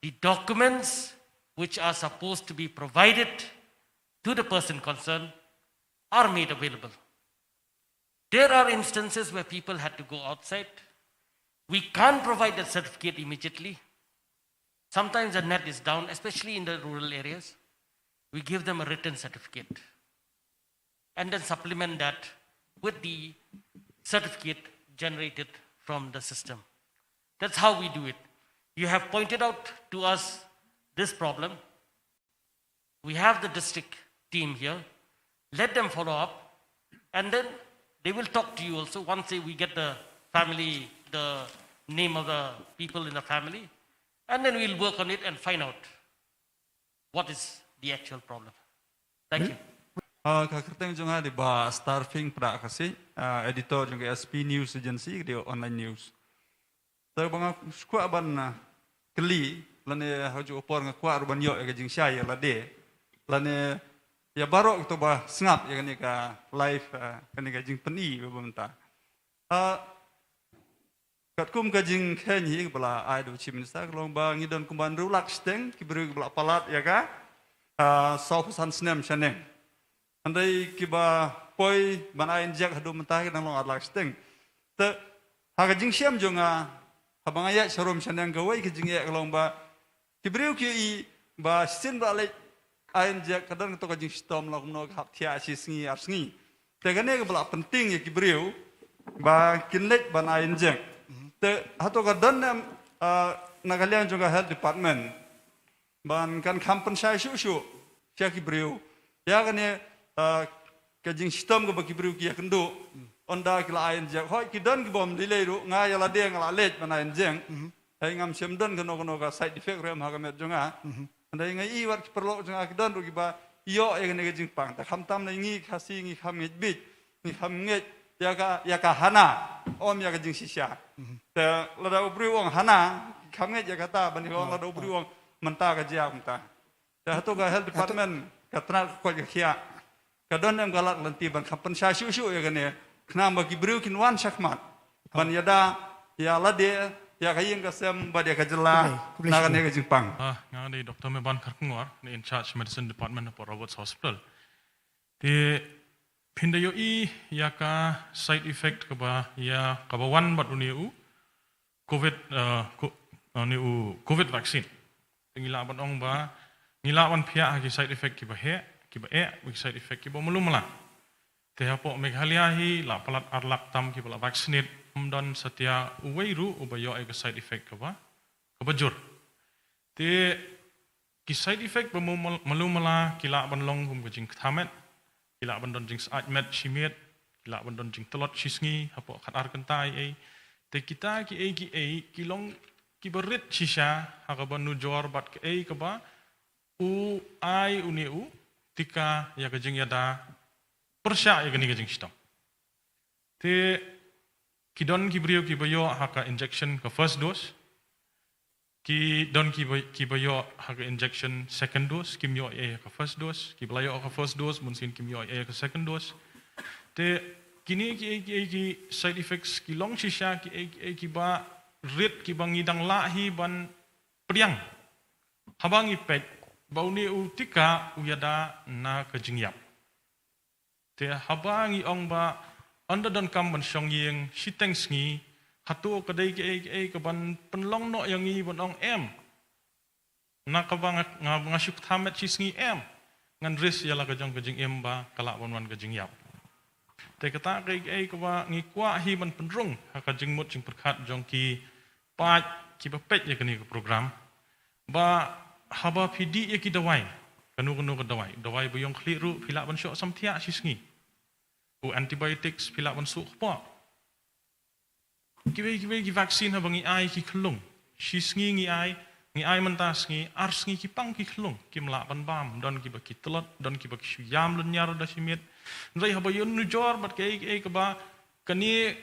the documents which are supposed to be provided to the person concerned are made available. There are instances where people had to go outside. We can't provide that certificate immediately. Sometimes the net is down, especially in the rural areas. We give them a written certificate and then supplement that with the certificate generated from the system. That's how we do it. You have pointed out to us this problem. We have the district team here. Let them follow up, and then they will talk to you also once they, we get the family, the name of the people in the family, and then we'll work on it and find out what is the actual problem. Thank you. Ah, ka kyrteng jong nga dei Bah Starfing Pdakasi, ah, editor jong ka S P News Agency, ka dei online news. Te ba nga kwah ban, ah, kylli, lane ha ju por nga kwah ruh ban ïoh ïa ka jingshai ïa lade, lane ïa baroh kito ba sngap ïa kane ka live, ah, kane ka jingpyni ba mynta. Ah, katkum ka jingkheiñ hi ba la ai da u Chief Minister ka long ba ngi don kumba hynriew lak shiteng ki briew kiba la palat ïa ka, ah, sawphew san snem shaneng. Hynrei kiba poi ban ai injek haduh mynta ki dang long ar lak shiteng. Te ha ka jingshem jong nga, haba nga ïaid sharum shaneng kawei ka jingeh ka long ba ki briew ki ïohi ba shisien ba la leit ai injek ka don kato ka jingshitom la kumno ka hap thiah shi sngi ar sngi. Te kane kaba la pynting ïa ki briew ba kin leit ban ai injek. Te hato ka don ne em, ah, na ka liang jong ka health department ban kan kham pynshai shuh shuh sha ki briew ïa kane, ah, ka jingshitom kaba ki briew ki ïakynduh. Ynda ki la ai injek, hooid ki don ki bym lei lei ruh, nga ïa lade nga la leit ban ai injek. Hei ngam shym don kano kano ka side effect ruh em ha ka met jong nga. Hynrei nga ïohi wat ki paralok jong nga ki don ruh kiba ïoh ïa kane ka jingpang. Te khamtam na ngi Khasi ngi kham ngeit beit, ngi kham ngeit ïa ka, ïa ka hana, ym ïa ka jingshisha. Te lada u briew u ong hana, kham ngeit ïa kata, ban ïa ka ong lada u briew u ong mynta ka jia kumta. Te hato ka health department ka tnat ka koit ka khiah, ka don em ka lad lynti ban kham pynshai shuh shuh ïa kane, khnang ba ki briew kin wan shakhmat ban ïada ïa lade, ïa ka ïing ka sem bad ïa ka jylla na kane ka jingpang. Ah, nga dei Doctor Meban Kharkongor, ne in charge medicine department hapoh Roberts Hospital. Te phin da ïohi ïa ka side effect kaba ïa kaba wan bad une u covid, eh, ko-, eh, une u covid vaccine. Te ngi lah ban ong ba ngi lah ban phiah ha ki side effect kiba heh, kiba eh, ki side effect kiba malu mala. Te hapoh Meghalaya hi la palat ar lak tam kiba la vaccinate, ym don satia uwei ruh uba ïoh ïa ka side effect kaba, kaba jur. Te ki side effect ba malu mala ki lah ban long kum ka jingktha met, ki lah ban don jingsyaid met shi miet, ki lah ban don jingtlot shi sngi hapoh khat ar kynta ei ei. Te kita ki ei ki ei ki long kiba rit shisha ha kaba nujor bad kaei kaba u ai une u tika ïa ka jingïada pyrshah ïa kane ka jingshitom. Te ki don ki briew kiba ïoh ha ka injection ka first dose. Ki don ki ba, ki ba ïoh ha ka injection second dose, kim ïoh ei ha ka first dose, ki ba la ïoh ha ka first dose, bun sien kim ïoh ei ha ka second dose. Te kine ki ei ki ei ki side effects ki long shisha ki ei ki ei ki ba rit ki ba ngi dang lah hi ban pdiang. Haba ngi peit ba une u tika u ïada na ka jingïap. Te haba ngi ong ba ynda donkam ban shong ïing shiteng sngi, hato ka dei ka ei ka ei ka ban pynlong noh ïa ngi ban ong em. Na kaba nga, nga, nga shu kthah met shi sngi em. Ngan risk ïa la ka jong ka jingim ba ka lah ban wan ka jingïap. Te kata ka ei ka ei kaba ngi kwah hi ban pynrung ha ka jingmut jingpyrkhat jong ki paid kiba peit ïa kane ka program. Ba haba phi dih ïa ki dawai, kano kano ka dawai, dawai ba ïong khlieh ruh phi lah ban shoh samthiah shi sngi. U antibiotics phi lah ban suh kpoh. Kiwei kiwei ki vaccine haba ngi ai ki khyllung. Shi sngi ngi ai, ngi ai mynta sngi, ar sngi ki pang ki khyllung, kim lah ban bam, don kiba ki tlot, don kiba ki shu ïam lynñiar da shi miet. Hynrei haba ïoh nujor bad ka ei ka ei kaba kane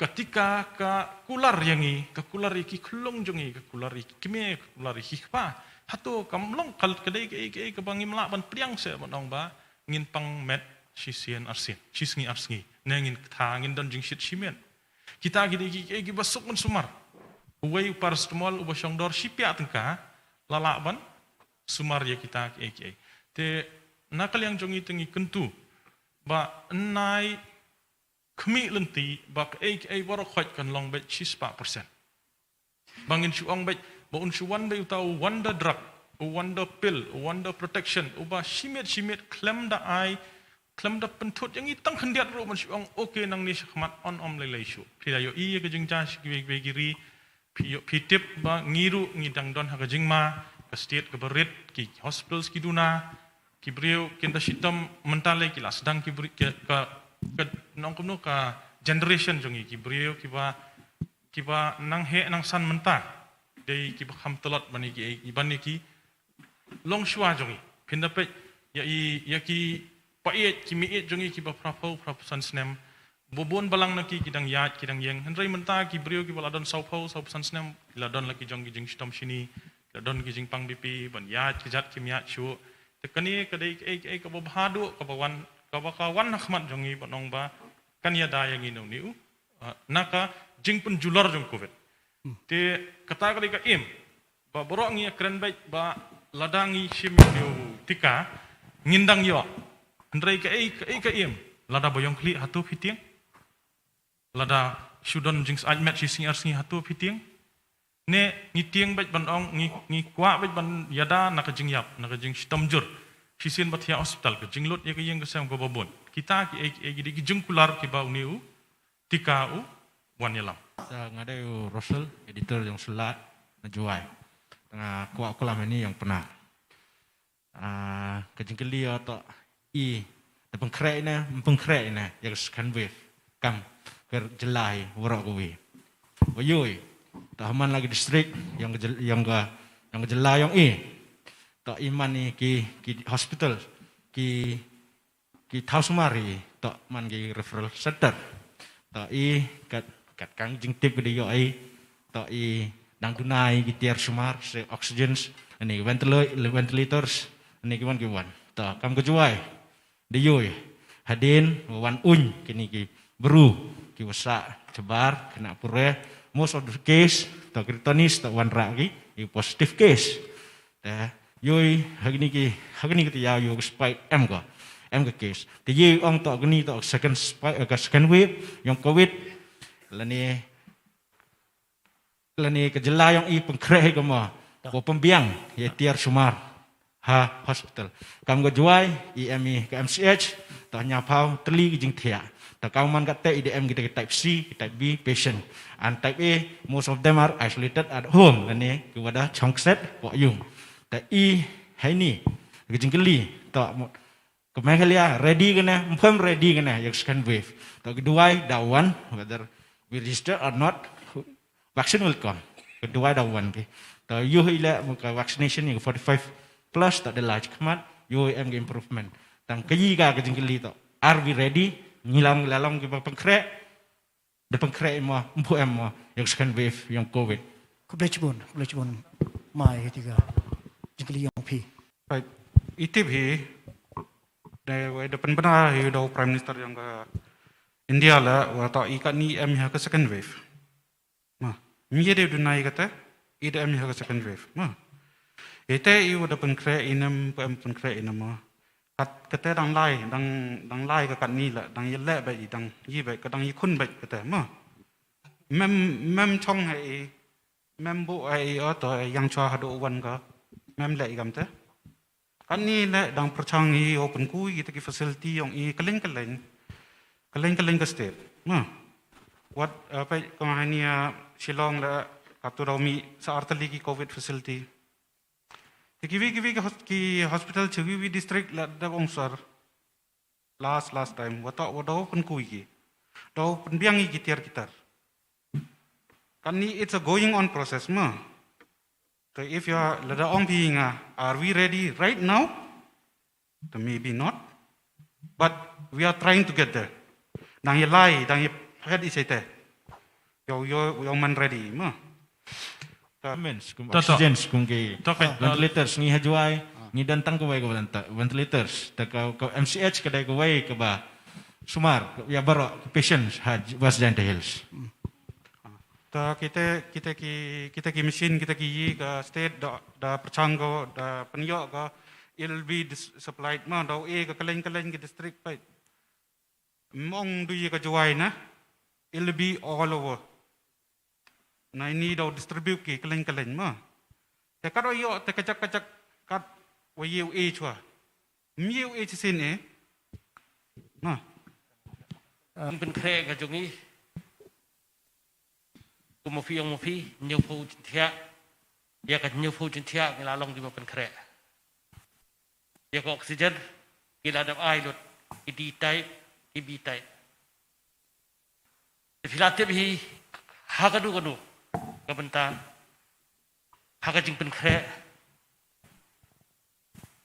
ka tika ka kular ïa ngi, ka kular ïa ki khyllung jong ngi, ka kular ïa ki kmie, ka kular ïa ki kpa. Hato kam long ka, ka dei ka ei ka ei kaba ngim lah ban pdiang seh ban ong ba ngin pang met shi sien ar sien, shi sngi ar sngi. Ne ngin kthah, ngin don jingshit shimet. Kita ki dei ki, ki, kiba suk mynsumar. Uwei u paracetamol uba shong dor shi piah tyngka, la lah ban sumar ïa kita ki, ki, ki. Te na ka liang jong ngi te ngi kyntu ba yn nai khmih lynti ba ka ei ka ei baroh khoit kan long beit shispah percent. Ba ngin shu ong beit ba un shu wan beit uta u wonder drug, u wonder pill, u wonder protection, uba shimet shimet khlem da ai, khlem da pynthut ïa ngi tang khyndiat ruh ban shu ong, okay, nangne shakhmat yn ym lei lei shuh. Phi la ïohi ïa ka jingjia sha kiwei kiwei ki ri, phi ïoh, phi tip ba ngi ruh ngi dang don ha ka jingma, ka state kaba rit, ki hospitals ki duna, ki briew kin da shitom mynta lei, ki la sdang ki briew, ka, ka, ka nongkumno ka generation jong ngi, ki briew kiba, kiba nang heh nang san mynta, dei kiba kham tlot ban ïa ki, ban ïa ki longshuwa jong ngi. Phin da peit ïa i, ïa ki paid, ki miet jong ngi kiba phraphew, phraphew san snem. Ba bun balang na ki ki dang ïaid, ki dang ïeng. Hynrei mynta ki briew kiba la don sawphew, sawphew san snem, ki la don la ki jong ki jingshitom shini, ki la don ki jingpang bipi, ban ïaid ki jait kim ïaid shuh. Te kane ka dei ka ei ka ei kaba bha duh, kaba wan, kaba ka wan ha khmat jong ngi ban ong ba kan ïada ïa ngi na une u, ah, na ka jingpynjulor jong covid. Te kata ka dei ka im ba baroh ngi ïa kren beit ba lada ngi shim ïa une u tika ngin dang ïoh. Hynrei ka ei ka ei ka im, lada ba ïong khlieh hato phi tieng? Lada shu don jingsyaid met shi sngi ar sngi hato phi tieng? Ne ngi tieng beit ban ong, ngi, ngi kwah beit ban ïada na ka jingïap, na ka jingshitom jur, shisien ba thiah hospital, ka jinglut ïa ka ïing ka sem kaba bun. Kita ki ei ki ei ki dei ki jingkular kiba une u tika u wan ïalam. Sa nga dei u Russell, editor jong Syllah na Jowai. Nga kwah klam ïa une u Ïong Pnar. Ah, ka jingkylli ïa to i da pynkhreh ne, ym pynkhreh ne ïa ka second wave. Kam ka jylla hi waroh kawei. Wa ïohi to ha man la ki district ïong ka jyl-, ïong ka, ïong ka jylla ïong i. To i man i ki, ki hospital, ki ki thaw sumar hi, to man ki referral center. To i kat, kat kang jingtip ki dei ïoh i, to i dang duna i ki tiar sumar, se oxygens, ani ventilo-, ventilators, ani ki wan ki wan. To kam ka Jowai, dei ïohi hadien wan uiñ kini ki bru, ki wa sah shabar, khynnah pure, most of the case, to ki returnees, to wanrah ki, i positive case. Te ïohi ha kini ki, ha kini ki te ïa ïohi ka spike em ka, em ka case. Te ïohi ong to kini to second spike, eh, ka second wave ïong covid. Lane, lane ka jylla ïong i pynkhreh hi ka mo. Ko pynbiang ïa tiar sumar ha hospital. Kam ka Jowai i em i ka M C H, to hynñiaw phaw tylli ki jingthiah. To kam man kata i dei em kita ki type C, ki type B patient. And type A, most of them are isolated at home, lane ki wa da chong kset ko ïung. To i haini ka jingkylli, to mo-, ka Meghalaya ready kane, ym phem ready kane ïa ka second wave. To ka Jowai da wan, whether we register or not, vaccine will come. Ka Jowai da wan ki. To ïohi le mo ka vaccination ïa ka forty-five plus, to da la khmat, ïohi em ka improvement. Tang ka i ka, ka jingkylli to, are we ready? Ngi lam, la long kiba pynkhreh, da pynkhreh mo, ym phem mo ïa ka second wave ïong covid. Khublei shibun, khublei shibun. Mai hi tiga. Jingkylli ïong phi. Right. I tip hi da, da pynbna hi da u Prime Minister jong ka India la, wa ta i katni em ha ka second wave. Ma, mi ye de dunai kata, i da em ha ka second wave. Ma. Ite i wa da pynkhreh i nem pa em pynkhreh i nem ma. Kat kata dang lai, dang, dang lai ka katni la, dang ye leh ba i dang, yi ba ka dang yi khun ba kata ma. Mem, mem chong ha i, mem bu ha i o to, yang chwa hadu wan ka, mem leh i gam te. Katni le dang pyrchang i o pynku i kita ki facility yong i keleng keleng. Keleng keleng ka state. Ma. Wat, apa, kong hani ya Shillong le katu dau mi sa artali ki covid facility. Te kiwi kiwi ki hos-, ki hospital chi kiwi district la da ong sar. Last, last time. Wata, wata pynku i ki. Dau pynbiang i ki tiar ki tar. Katni it's a going on process ma. So if you are, lada ong phi nga, are we ready right now? Then maybe not. But we are trying to get there. Dang ye lai, dang ye phet i sete. Yo, yo, yo man ready ma. Ta- Mens, kum Ta- ta- oxygen, kum ke Ta- ta- ventilators, ngi ha Jowai, ngi don tang kawei ka venta-, ventilators. Ta ka, ka M C H ka dei kawei kaba sumar, ya baroh ka patients ha J-, West Jaintia Hills. Ta kita, kita ki, kita ki machine, kita ki yi ka state da, da pyrchang ko, da pynïoh ko, it'll be dis-, supplied ma, da e ka keleng keleng ki district peit. Mong du yi ka Jowai na, it'll be all over. Na ini da distribute ki keleng keleng ma. Te kat o ïoh, te kajak kajak, kat wa ye u e chwa. Mi ye u e chi sin e. Ma. Pynkhreh ka jong i. Kum ma phi ong ma phi, hynñiewphew jingthiah. Ïa ka hynñiewphew jingthiah ngi la long kiba pynkhreh. Ïa ka oxygen, ki la dep ai lut, ki D type, ki B type. Te phi la tip hi, ha kano kano ka bynta, ha ka jingpynkhreh,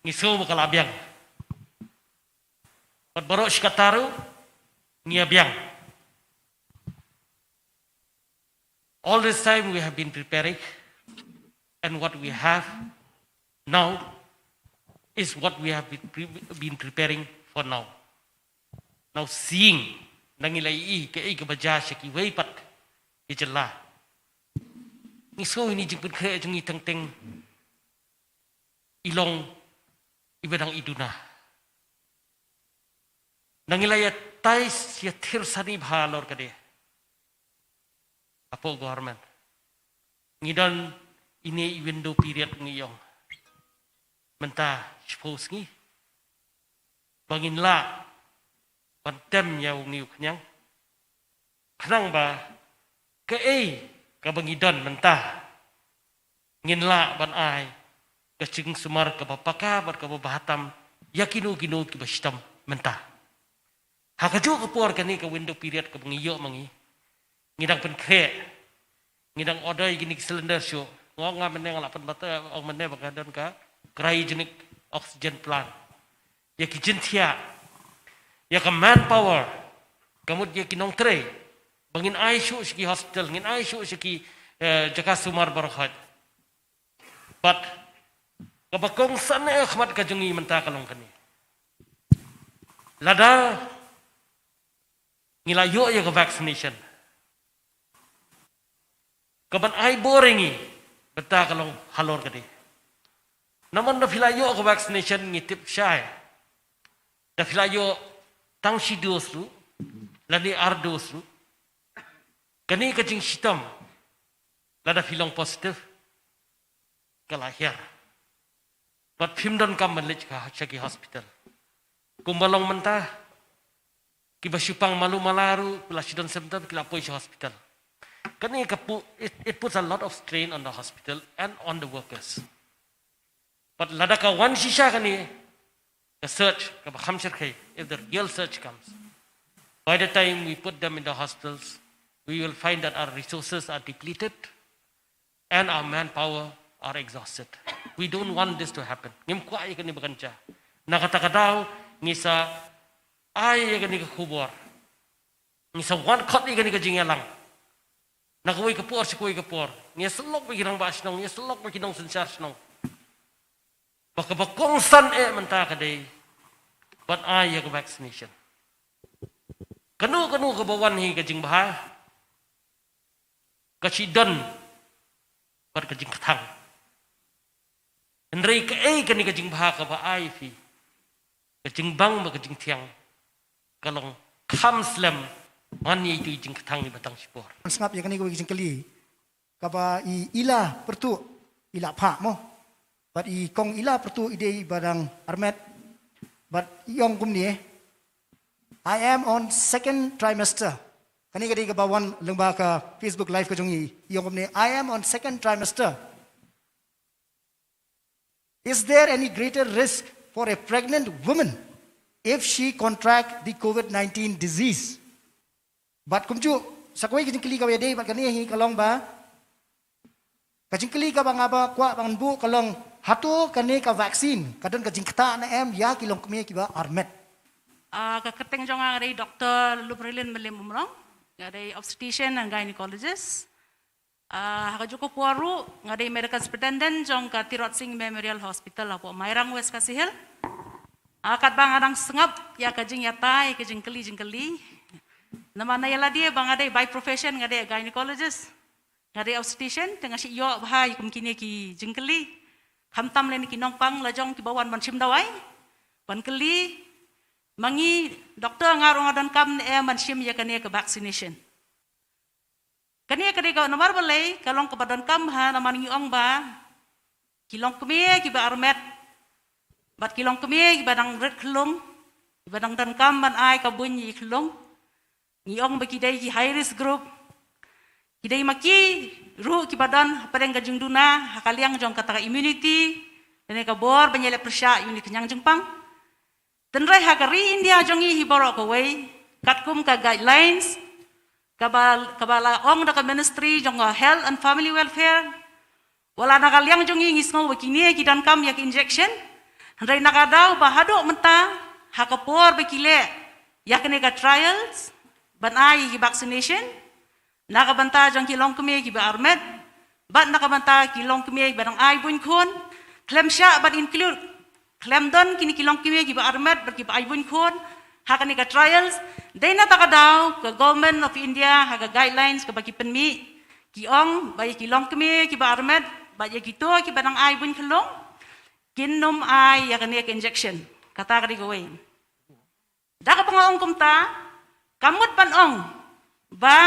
ngi sngew ba ka la biang. Bad baroh shi katta ruh, ngi ïa biang. All this time we have been preparing, and what we have now is what we have been, pre- been preparing for now. Now seeing, na ngi la ïohi kaei kaba jia sha kiwei pat ki jylla. Ngi sngew ïa ini i jingpynkhreh jong ngi teng teng i long iba dang i duna. Na ngi la ïa tai ïa thir sani bha halor kane. Hapoh government ngi don ine i window period ngi ïong. Mynta shiphew sngi ba ngin lah ban tem ïa u ngi u khñiang. Khnang ba kaei kaba ngi don mynta ngin lah ban ai ka jingsumar kaba paka bad kaba bha tam ïa kino kino kiba shitom mynta. Ha kajuh ka por kane ka window period kaba ngi ïoh ma ngi, ngi dang pynkhreh, ngi dang order ïa kine ki cylinder shuh. Nga ong nga mynne nga la pynbata, ong mynne ba ka don ka cryogenic oxygen plant. Ïa ki jingthiah, ïa ka manpower, ka mut ïa ki nongtrei ba ngin ai shuh sha ki hospital, ngin ai shuh sha ki, eh, jaka sumar baroh. Bad kaba kongsan eh khmat ka jong ngi mynta ka long kane. Lada ngi la ïoh ïa ka vaccination, kaban ai bor ïa ngi, bad ta ka long halor kane. Namar da phi la ïoh ka vaccination ngi tip shai. Da phi la ïoh tang shi dose ruh, lane ar dose ruh, kane ka jingshitom, lada phi long positive, ka la hiar. Bad phim donkam ban leit sha, sha ki hospital. Kumba long mynta, kiba shu pang malu mala ruh, ki la shu don symptom, ki la poi sha hospital. Kane ka pu-, it, it puts a lot of strain on the hospital and on the workers. But lada ka wan shisha kane ka surge, kaba kham shyrkhei, if the real surge comes, by the time we put them in the hospitals, we will find that our resources are depleted and our manpower are exhausted. We don't want this to happen. Ngim kwah ïa kane ba kan jia. Na kata ka daw, ngi sa ai ïa kane ka khubor. Ngi sa wan khot ïa kane ka jingïalang. Na kawei ka por sha kawei ka por. Ngi ïa sylok bad ki rangbah shnong, ngi ïa sylok bad ki nongsynshar shnong. Ba kaba kongsan eh mynta ka dei ban ai ïa ka vaccination. Kano kano kaba wan hi ka jingbha, ka shu don bad ka jingkthang. Hynrei kaei kane ka jingbha kaba ai phi, ka jingbang bad ka jingthiang ka long kham slem man ïa itu i jingkthang iba tang shipor. Sngap ïa kane kawei ka jingkylli kaba i Ila Pyrtuh, Ila Phah mo. Bad i kong Ila Pyrtuh i dei iba dang armet. Bad i ong kumne, "I am on second trimester." Kane ka dei kaba wan lyngba ka Facebook Live ka jong i. I ong kumne, "I am on second trimester. Is there any greater risk for a pregnant woman if she contract the COVID nineteen disease?" Bad kumjuh, sa kawei ka jingkylli kaba ïadei bad kane hi ka long ba, ka jingkylli kaba nga ba kwah ban buh ka long, hato kane ka vaccine ka don ka jingktah ne em ïa ki longkmie kiba armet? Ah, ka kyrteng jong nga nga dei Doktor Luprilin Mylliem Umrong, nga dei obstetrician and gynecologist. Ah, ha kajuh ka por ruh nga dei medical superintendent jong ka Tirot Sing Memorial Hospital hapoh Mairang, West Khasi Hills. Ah, katba nga dang sngap ïa ka jingïatai, ka jingkylli jingkylli. Namar na ïa lade ba nga dei by profession nga dei gynecologist, nga dei obstetrician, te nga shu ïoh bha ïa kum kine ki jingkylli. Khamtam lane ki nongpang la jong kiba wan ban shim dawai, ban kylli ma ngi doktor, nga ruh nga donkam ne em ban shim ïa kane ka vaccination. Kane ka dei ka, namar balei ka long kaba donkam bha, namar ngi ong ba ki longkmie kiba armet bad ki longkmie kiba dang rit khyllung, kiba dang donkam ban ai ka buiñ ïa i khyllung, ngi ong ba ki dei ki high risk group. Ki dei ma ki ruh kiba don hapdeng ka jingduna ha ka liang jong kata ka immunity, lane ka bor ban ïaleh pyrshah ïa une u khñiang jingpang. Hynrei ha ka ri India jong ngi hi baroh kawei, katkum ka guidelines kaba, kaba la ong da ka Ministry jong ka Health and Family Welfare, wat la na ka liang jong ngi ngi sngew ba kine ki donkam ïa ka injection. Hynrei na ka daw ba haduh mynta, ha ka por ba ki leh ïa kane ka trials ban ai ïa ki vaccination, na ka bynta jong ki longkmie kiba armet bad na ka bynta ki longkmie kiba dang ai buiñ khun, khlem shah ban include, khlem don kine ki longkmie kiba armet bad kiba ai buiñ khun ha kane ka trials. Dei na kata ka daw ka Government of India ha ka guidelines kaba ki pynmih, ki ong ba ïa ki longkmie kiba armet bad ïa kito kiba dang ai buiñ khyllung kin ym ai ïa kane ka injection. Kata ka dei kawei. Da kaba nga ong kumta, kam mut ban ong ba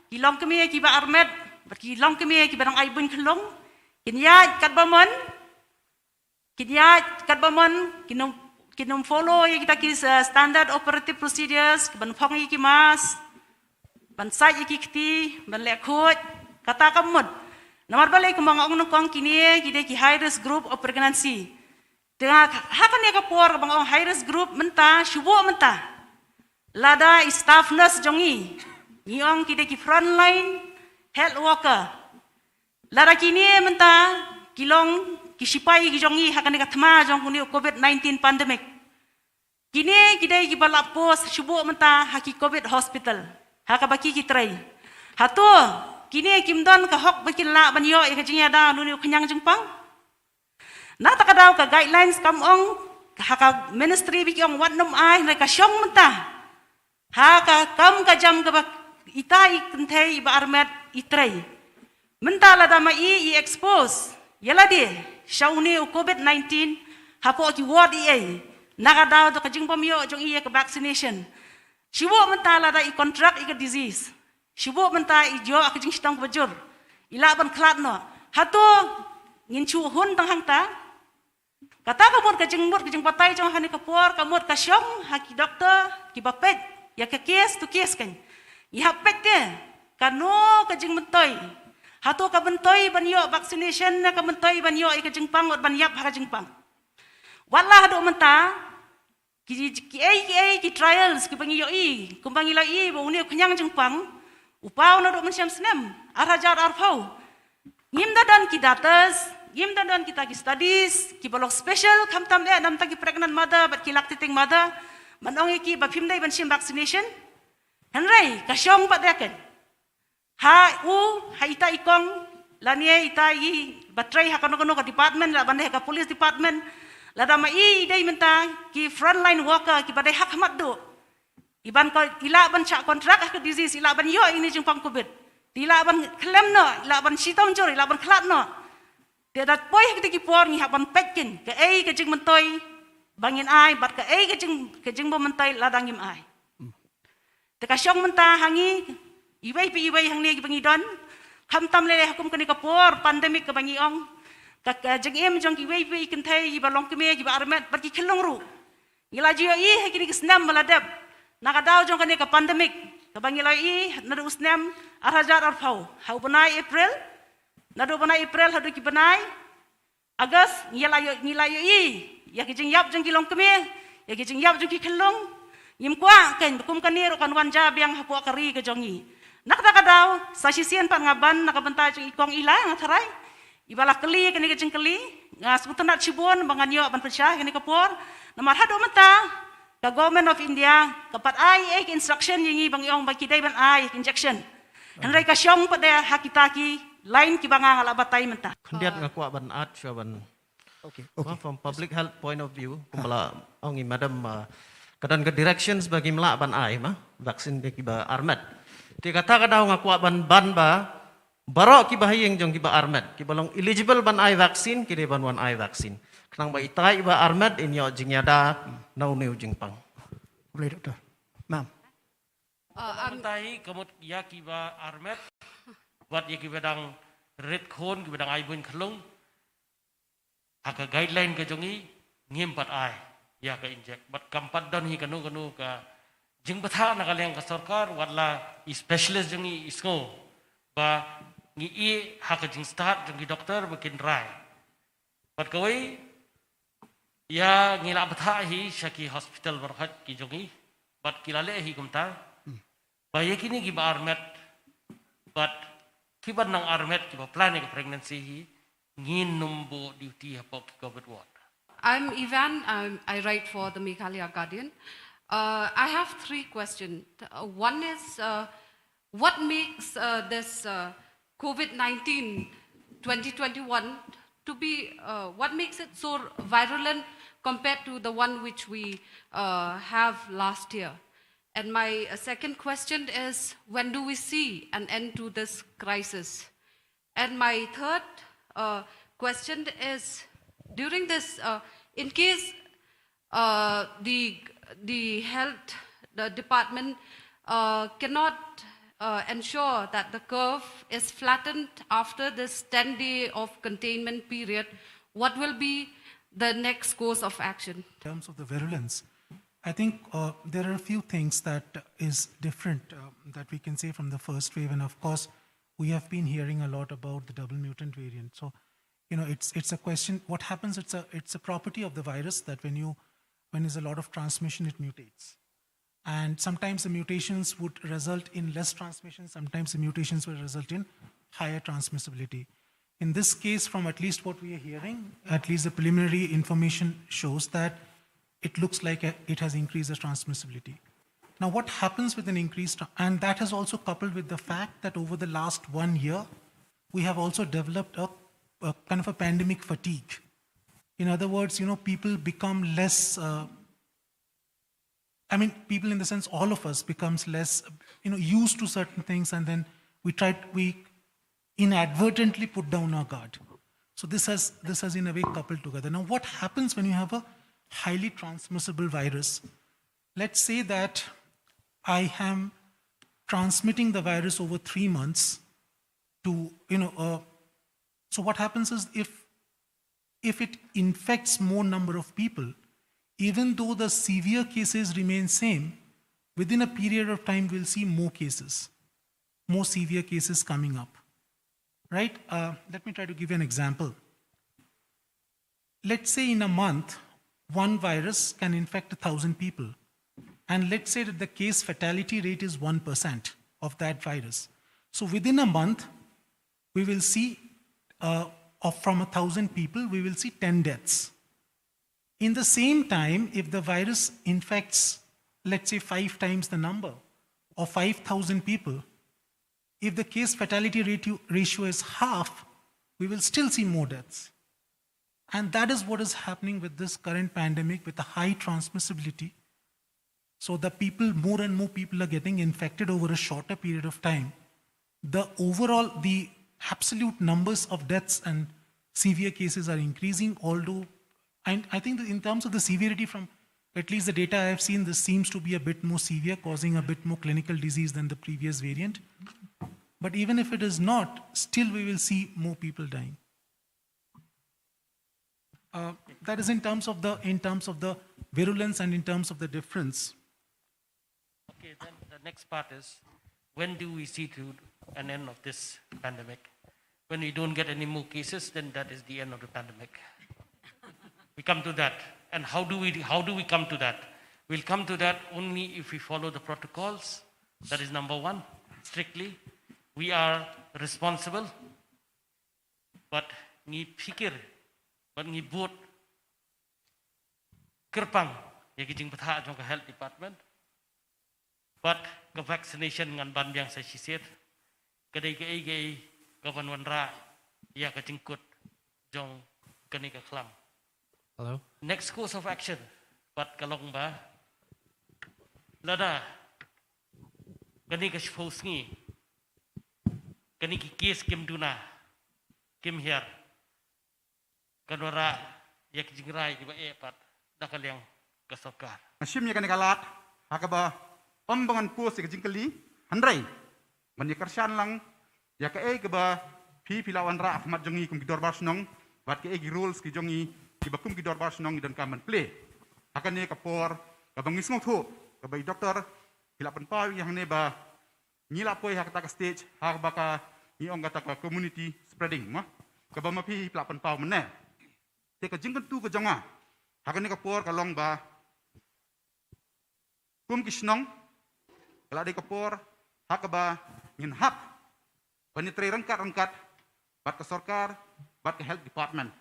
ki longkmie kiba armet bad ki longkmie kiba dang ai buiñ khyllung kin ïaid katba mon, kin ïaid katba mon, kin ym, kin ym follow ïa kita ki, eh, standard operative procedures, kiban phong ïa ki mask, ban sait ïa ki kti, ban leh khuid. Kata kam mut. Namar balei? Kumba nga ong nyngkong, kine ki dei ki high risk group of pregnancy. Te nga, ha kane ka por ba nga ong high risk group mynta, shu buh mynta, lada i staff nurse jong ngi, ngi ong ki dei ki frontline health worker, lada kine mynta ki long ki shipai ki jong ngi ha kane ka thma jong une u COVID nineteen pandemic. Kine ki dei kiba la post shu buh mynta ha ki COVID hospital, ha kaba ki ki trei. Hato kine kim don ka hok ba kin lah ban ïoh ïa ka jingïada na une u khñiang jingpang? Na kata ka daw ka guidelines kam ong, ha ka ministry ba ki ong wat nym ai, hynrei ka shong mynta ha ka kam ka jam kaba ita i kynthei iba armet i trei. Mynta lada ma i i expose ïa lade sha une u COVID nineteen hapoh ki ward ei ei, na ka daw da ka jingbym ïoh jong i ïa ka vaccination. Shu buh mynta lada i contract ïa ka disease, shu buh mynta i ïoh ka jingshitom kaba jur, i lah ban khlad noh. Hato ngin shu hun tang hangta? Kata ka mut ka jingmut ka jingbatai jong nga ha kane ka por, ka mut ka shong ha ki doktor kiba peit ïa ka case to case kan. Ngi hap peit te kano ka jingmyntoi. Hato ka myntoi ban ïoh vaccination ne ka myntoi ban ïoh ïa ka jingpang, wat ban ïap ha ka jingpang? Wat la haduh mynta ki, ki ei, ki ei, ki trials kiba ngi ïohi, kumba ngi la ïohi ba une u khñiang jingpang u paw naduh mynshem snem ar hajar arphew. Ngim da don ki datas, ngim da don kita ki studies kiba long special, khamtam eh na bynta ki pregnant mother bad ki lactating mother, ban ong ïa ki ba phim dei ban shim vaccination. Hynrei ka shong pat de kan. Ha u, ha ita i kong, Lane ita i ba trei ha kano kano ka department, lah ban dei ha ka police department. Lada ma i dei mynta ki frontline worker kiba dei ha khmat duh, i ban ko, i lah ban shah contract ha ka disease, i lah ban ïoh ïa kine ki jingpang covid. Te i lah ban khlem noh, i lah ban shitom jur, i lah ban khlad noh. Te da poi ha kine ki por ngi hap ban peit keiñ kaei ka jingmyntoi ba ngin ai bad kaei ka jing, ka jingbym myntoi lada ngim ai. Te ka shong mynta ha ngi iwei pa iwei hangne kiba ngi don, khamtam lei lei ha kum kane ka por pandemic kaba ngi ong, ka, ka jingim jong kiwei pa iwei ki kynthei, kiba longkmie, kiba armet bad ki khyllung ruh. Ngi la ju ïohi ha kine ki snem ba la dep, na ka daw jong kane ka pandemic kaba ngi la ïohi naduh u snem ar hajar arphew, ha u bnai April, naduh u bnai April haduh ki bnai August, ngi la ïoh, ngi la ïohi ïa ki jingïap jong ki longkmie, ïa ki jingïap jong ki khyllung. Ngim kwah keiñ ba kum kane ruh kan wan jia biang hapoh ka ri ka jong ngi. Na kata ka daw, sa shisien pat nga ban na ka bynta jong i kong Ila, nga tharai iba la kylli kane ka jingkylli, nga sngewtynnat shibun ba ngan ïoh ban pynshai kane ka por. Namar haduh mynta ka Government of India ka pat ai ei ka instruction ïa ngi ba ngi ong ba ki dei ban ai ka injection. Hynrei ka shong pat de ha kita ki line kiba nga, nga la batai mynta. Khyndiat nga kwah ban add shuwa ban. Okay, okay. From public health point of view, kumba la ong i madam, uh, ka don ka directions ba ngim lah ban ai ma vaccine ïa kiba armet. Te kata ka daw nga kwah ban ban ba baroh kiba ha ïing jong kiba armet, kiba long eligible ban ai vaccine, ki dei ban wan ai vaccine. Khnang ba itai iba armet in ïoh jingïada na une u jingpang. Khublei, Doctor. Ma'am. Uh, um, mynta hi ka mut ïa kiba armet bad ïa kiba dang rit khun, kiba dang ai buiñ khyllung, ha ka guideline ka jong ngi ngim pat ai ïa ka inject. Bad kam pat don hi kano kano ka jingbthah na ka liang ka sorkar, wat la i specialist jong ngi i sngew ba ngi ïeh ha ka jingstad jong ki doktor ba kin rai. Bad kawei, ïa ngi la bthah hi sha ki hospital baroh ki jong ngi, bad ki la leh hi kumta. Hmm. Ba ïa kine kiba armet bad kiba nang armet, kiba plan ïa ka pregnancy hi, ngin nym buh duty hapoh ki covid ward. I'm Ivan. I'm, I write for the Meghalaya Guardian. Uh, I have three questions. Uh, one is, uh, what makes, uh, this, uh, covid nineteen twenty twenty-one to be, uh, what makes it so virulent compared to the one which we, uh, have last year? And my, uh, second question is, when do we see an end to this crisis? And my third, uh, question is, during this, uh, in case, uh, the, the health, the department, uh, cannot, uh, ensure that the curve is flattened after this ten day of containment period, what will be the next course of action? In terms of the virulence, I think, uh, there are a few things that is different, uh, that we can say from the first wave. And of course, we have been hearing a lot about the double mutant variant. So, you know, it's, it's a question, what happens, it's a, it's a property of the virus that when you, when there's a lot of transmission, it mutates. And sometimes the mutations would result in less transmission, sometimes the mutations will result in higher transmissibility. In this case, from at least what we are hearing, at least the preliminary information shows that it looks like a, it has increased the transmissibility. Now, what happens with an increased, tra-, and that has also coupled with the fact that over the last one year, we have also developed a, a kind of a pandemic fatigue. In other words, you know, people become less, uh, I mean, people in the sense, all of us becomes less, you know, used to certain things, and then we try, we inadvertently put down our guard. So this has, this has in a way coupled together. Now, what happens when you have a highly transmissible virus? Let's say that I am transmitting the virus over three months to, you know, uh, so what happens is if, if it infects more number of people, even though the severe cases remain same, within a period of time, we'll see more cases, more severe cases coming up, right? Uh, let me try to give you an example. Let's say in a month, one virus can infect a thousand people. And let's say that the case fatality rate is one percent of that virus. So within a month, we will see, uh, of, from a thousand people, we will see ten deaths. In the same time, if the virus infects, let's say, five times the number, or five thousand people, if the case fatality ratio, ratio is half, we will still see more deaths. And that is what is happening with this current pandemic, with the high transmissibility. So the people, more and more people are getting infected over a shorter period of time. The overall, the absolute numbers of deaths and severe cases are increasing, although, and I think that in terms of the severity, from at least the data I have seen, this seems to be a bit more severe, causing a bit more clinical disease than the previous variant. But even if it is not, still we will see more people dying. Uh, that is in terms of the, in terms of the virulence and in terms of the difference. Okay, then the next part is, when do we see to an end of this pandemic? When we don't get any more cases, then that is the end of the pandemic. We come to that. And how do we, how do we come to that? We'll come to that only if we follow the protocols. That is number one, strictly. We are responsible. But ngi phikir, but ngi bud kyrpang ïa ki jingbatai jong ka health department. But ka vaccination ngan ban biang sa shisien. Ka dei kaei kaei ka ban wanrah ïa ka jingkut jong kane ka khlam. Hello? Next course of action, pat ka long ba lada kane ka shiphew sngi kane ki case kim duna, kim hiar, kan wanrah ïa ki jingrai kiba eh pat da ka liang ka sorkar. Nga shim ïa kane ka lad ha kaba ym ba ngan pus ïa ka jingkylli, hynrei ban ïa kyrshan lang ïa kaei kaba phi phi la wanrah ha khmat jong ngi kum ki dorbar shnong bad kaei ki roles ki jong ngi kiba kum ki dorbar shnong ngi donkam ban plie. Ha kane ka por kaba ngi sngewthuh kaba i doktor phi la pynpaw ïa hangne ba ngi la poi ha kata ka stage ha kaba ka ngi ong kata ka community spreading mo, kaba ma phi phi la pynpaw mynne. Te ka jingkyntu ka jong nga ha kane ka por ka long ba kum ki shnong ka la dei ka por ha kaba ngin hap ban ïatrei ryngkat ryngkat bad ka sorkar bad ka health department.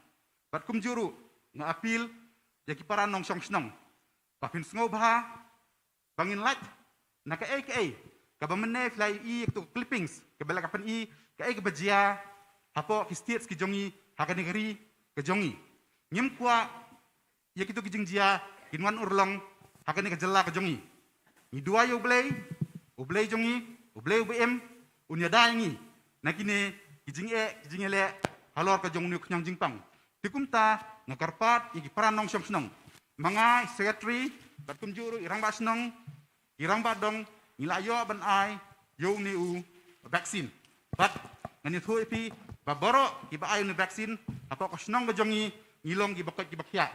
Bad kumjuh ruh nga appeal ïa ki para nongshong shnong ba phin sngewbha ba ngin lait na kaei kaei kaba mynne phi la ïohi ïa kito ki clippings kaba la ka pyni kaei kaba jia hapoh ki states ki jong ngi ha kane ka ri ka jong ngi. Ngim kwah ïa kito ki jingjia kin wan urlong ha kane ka jylla ka jong ngi. Ngi duwai ïa U Blei, U Blei jong ngi, U Blei uba im un ïada ïa ngi na kine ki jingeh ki jingïaleh halor ka jong une u khñiang jingpang. Te kumta nga kyrpad ïa ki para nongshong shnong, ma nga i secretary bad kumjuh ruh i rangbah shnong, i rangbah dong, ngi la ïoh ban ai ïa une u vaccine. Bad ngan ïathuh ïa phi ba baroh kiba ai une u vaccine hapoh ka shnong ka jong ngi, ngi long kiba koit kiba khiah.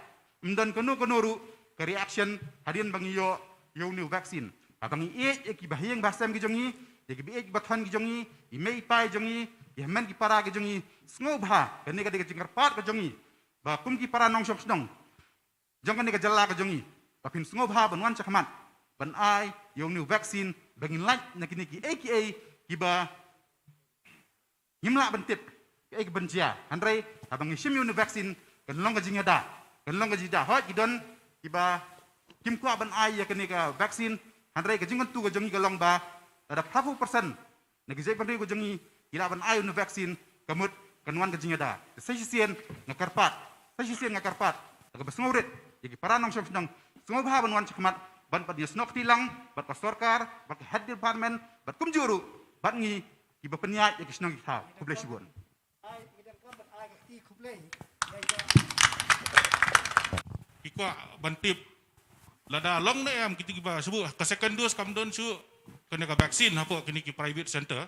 Ym don kano kano ruh ka reaction hadien ba ngi ïoh ïa une u vaccine. Haba ngi ïeit ïa kiba ha ïing ba ha sem ki jong ngi, ïa kiba ïeit kiba thon ki jong ngi, i mei i pa ki jong ngi, ïa hynmen ki para ki jong ngi, sngewbha kane ka dei ka jingkyrpad ka jong ngi ba kum ki para nongshong shnong jong kane ka jylla ka jong ngi ba phin sngewbha ban wan shakhmat ban ai ïa une u vaccine ba ngin lait na kine kiei kiei kiba ngim lah ban tip kaei kaban jia. Hynrei haba ngi shim ïa une u vaccine kan long ka jingïada, kan long ka jingïada. Hooid ki don kiba kim kwah ban ai ïa kane ka vaccine, hynrei ka jingkyntu ka jong ngi ka long ba lada phra phew percent na ki jaitbynriew ka jong ngi ki lah ban ai une u vaccine, ka mut kan wan ka jingïada. Te sa shisien nga kyrpad, sa shisien nga kyrpad da kaba sngewrit ïa ki para nongshong shnong, sngewbha ban wan shakhmat ban pat ïasnoh kti lang bad ka sorkar bad ka health department bad kumjuh ruh bad ngi kiba pynïaid ïa ki shnong ki thaw. Khublei shibun. Ki kwah ban tip lada long ne em kiti kiba shu buh ka second dose kam don shuh kane ka vaccine hapoh kine ki private center.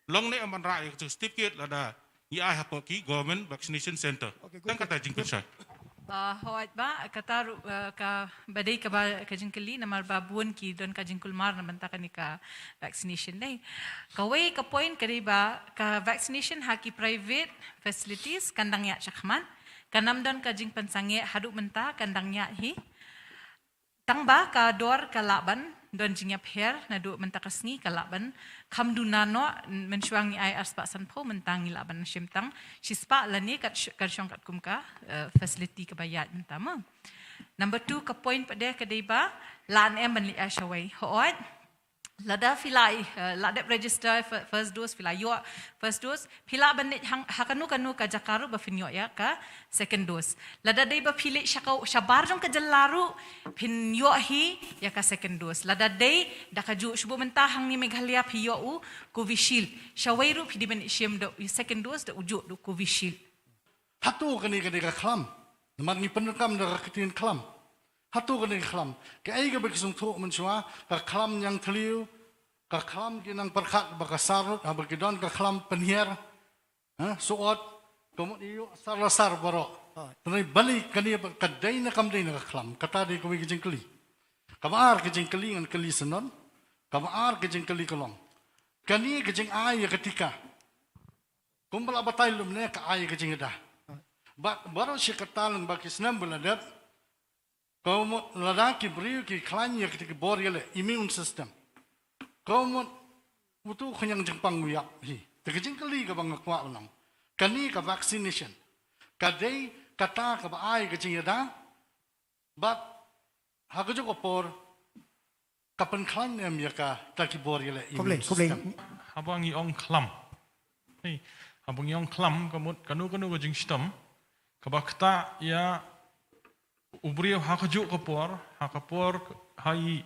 Long ne em ban rah ïa ka certificate lada ngi ai hapoh ki government vaccination center. Tang kata jingpynshai. Hooid ba kata ruh kaba dei kaba ka jingkylli namar ba bun ki don ka jingkulmar na bynta kane ka vaccination dei. Kawei ka point ka dei ba ka vaccination ha ki private facilities kan dang ïaid shakhmat. Kan ym don ka jingpynsangeh haduh mynta kan dang ïaid hi. Tang ba ka dor ka lah ban don jingïapher naduh mynta ka sngi ka lah ban kham duna noh. Mynshuwa ngi ai arspah sanphew, mynta ngi lah ban shim tang shispah lane kat shong katkum ka facility kaba ïaid mynta mo. Number two ka point pat de ka dei ba lah ne em ban leit ai shawei. Hooid Lada phi la, eh, la dep register fir-, first dose, phi la ïoh first dose, phi lah ban leit hang, ha kano kano ka jaka ruh ba phin ïoh ïa ka second dose. Lada dei ba phi leit sha ka, shabar jong ka jylla ruh, phin ïoh hi ïa ka second dose. Lada dei da kajuh, shu buh mynta hangne Meghalaya phi ïoh u Covishield. Shawei ruh phi dei ban leit shim da u second dose da u juh da u Covishield. Hato kane ka dei ka khlam? Namar ngi pyndonkam da ka ktien khlam. Hato kane ka khlam? Kaei kaba ki sngewthuh mynshuwa, ka khlam ñiang thliew, ka khlam ki nang pyrkhat ba ka sar lut, haba ki don ka khlam pynhiar, ha, suot, ka mut ïoh sar la sar baroh. Hooid. Hynrei balei kane ba ka dei ne kam dei na ka khlam? Kata dei kawei ka jingkylli. Kaba ar ka jingkylli ngan kylli syndon. Kaba ar ka jingkylli ka long, kane ka jingai ïa ka tika, kumba la batai lum ne, ka ai ka jingïada. Bad baroh shi katta lyngba ki snem ba la dep, ka mut lada ki briew ki khlaiñ ïa kata ki bor ïaleh, immune system, ka mut utu u khñiang jingpang u ïap hi. Te ka jingkylli kaba nga kwah ban ong, kane ka vaccination ka dei kata kaba ai ka jingïada, bad ha kajuh ka por ka pynkhlaiñ em ïa kata ki bor ïaleh, immune system? Khublei, khublei. Haba ngi ong khlam, hei, haba ngi ong khlam, ka mut kano kano ka jingshitom kaba ktah ïa u briew ha kajuh ka por, ha ka por, ha i,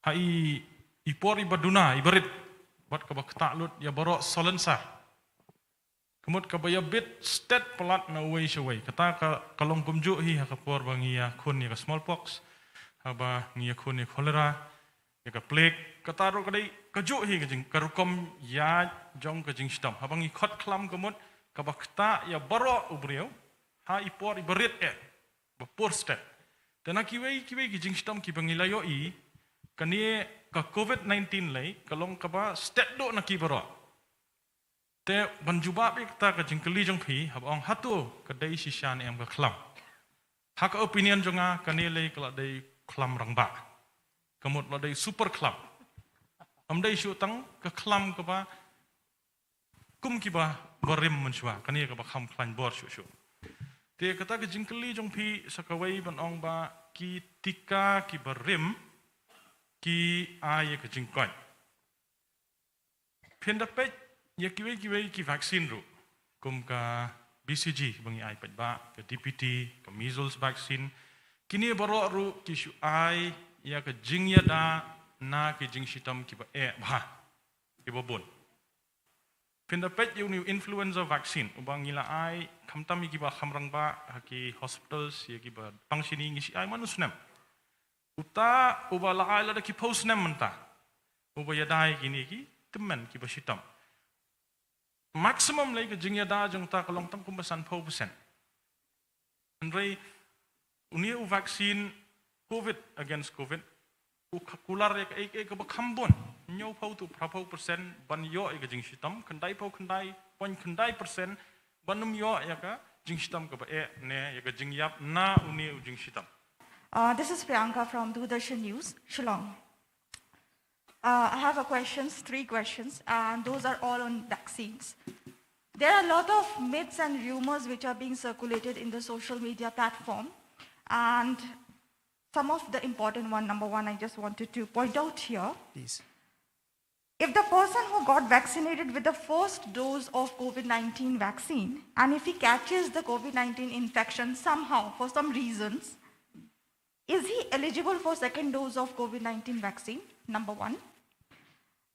ha i, i por iba duna, iba rit, bad kaba ktah lut ïa baroh salonsar. Ka mut kaba ïabit stet palat na uwei sha uwei. Kata ka, ka long kumjuh hi ha ka por ba ngi ïakhun ïa ka smallpox, haba ngi ïakhun ïa ka cholera, ïa ka plague. Kata ruh ka dei kajuh hi ka jing, ka rukom ïaid jong ka jingshitom. Haba ngi khot khlam ka mut kaba ktah ïa baroh u briew ha i por iba rit eh, ba pur stet. Te na kiwei kiwei ki jingshitom kiba ngi la ïohi, kane ka covid nineteen lei ka long kaba stet duh na ki baroh. Te ban jubab ïa kata ka jingkylli jong phi, haba ong hato ka dei shisha ne em ka khlam, ha ka opinion jong nga, kane lei ka la dei khlam rangbah. Ka mut la dei super khlam. Kam dei shuh tang ka khlam kaba kum kiba barim mynshuwa, kane kaba kham khlaiñ bor shuh shuh. Te kata ka jingkylli jong phi sa kawei ban ong ba ki tika kiba rim ki ai ïa ka jingkoit. Phin da peit ïa kiwei kiwei ki vaccine ruh, kum ka B C G ba ngi ai paidbah, ka D P T, ka measles vaccine. Kine baroh ruh ki shu ai ïa ka jingïada na ki jingshitom kiba eh bha, kiba bun. Phin da peit ïa une u influenza vaccine uba ngi la ai, khamtam ïa kiba kham rangbah ha ki hospitals, ïa kiba pang shini, ngi shu ai man u snem. Uta uba la ai lada ki phew snem mynta, uba ïada ïa kine ki tymmen kiba shitom. Maximum lei ka jingïada jong uta ka long tang kumba sanphew percent. Hynrei une u vaccine covid against covid u ka kular ïa kaei kaei kaba kham bun, hynñiewphew to phraphew percent ban ïoh ïa ka jingshitom, khyndaiphew khyndai point khyndai percent ban ym ïoh ïa ka jingshitom kaba eh ne ïa ka jingïap na une u jingshitom. Uh, this is Priyanka from Doordarshan News, Shillong. Uh, I have a questions, three questions, and those are all on vaccines. There are a lot of myths and rumors which are being circulated in the social media platform, and some of the important one, number one, I just wanted to point out here. Please. If the person who got vaccinated with the first dose of covid nineteen vaccine, and if he catches the covid nineteen infection somehow, for some reasons, is he eligible for second dose of covid nineteen vaccine? Number one.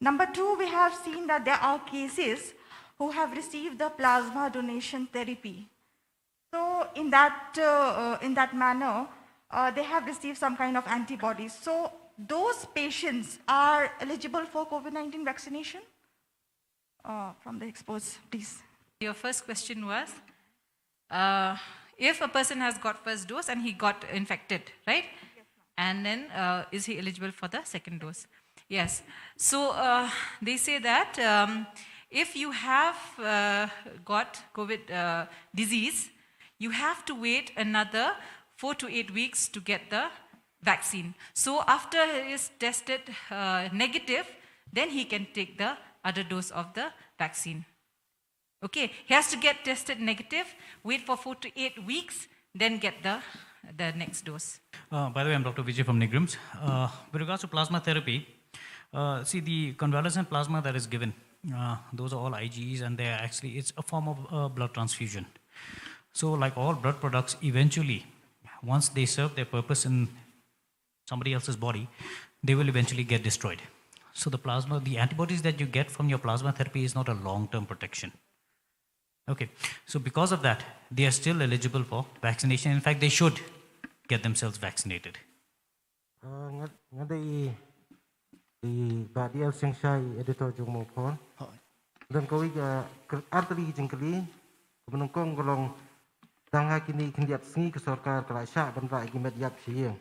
Number two, we have seen that there are cases who have received the plasma donation therapy. So in that, uh, uh, in that manner, uh, they have received some kind of antibodies. So those patients are eligible for covid nineteen vaccination? Uh, from the experts, please. Your first question was, uh, if a person has got first dose and he got infected, right? And then, uh, is he eligible for the second dose? Yes. So, uh, they say that, um, if you have, uh, got covid, uh, disease, you have to wait another four to eight weeks to get the vaccine. So after he is tested, uh, negative, then he can take the other dose of the vaccine. Okay, he has to get tested negative, wait for four to eight weeks, then get the, the next dose. Uh, by the way, I'm Doctor Vijay from NEIGRIHMS. Uh, with regards to plasma therapy, Uh, see, the convalescent plasma that is given, uh, those are all I G Es, and they are actually, it's a form of uh, blood transfusion. So, like all blood products, eventually, once they serve their purpose in somebody else's body, they will eventually get destroyed. So, the plasma, the antibodies that you get from your plasma therapy is not a long term protection. Okay, so because of that, they are still eligible for vaccination. In fact, they should get themselves vaccinated. Nga dei i Bah D L Singshai, editor jong Mawphor. Don kawei ka artylli jingkylli, ka ba nyngkong ka long, tang ha kine khyndiat sngi ka sorkar ka la shah ban rah ki met ïap sha ïing.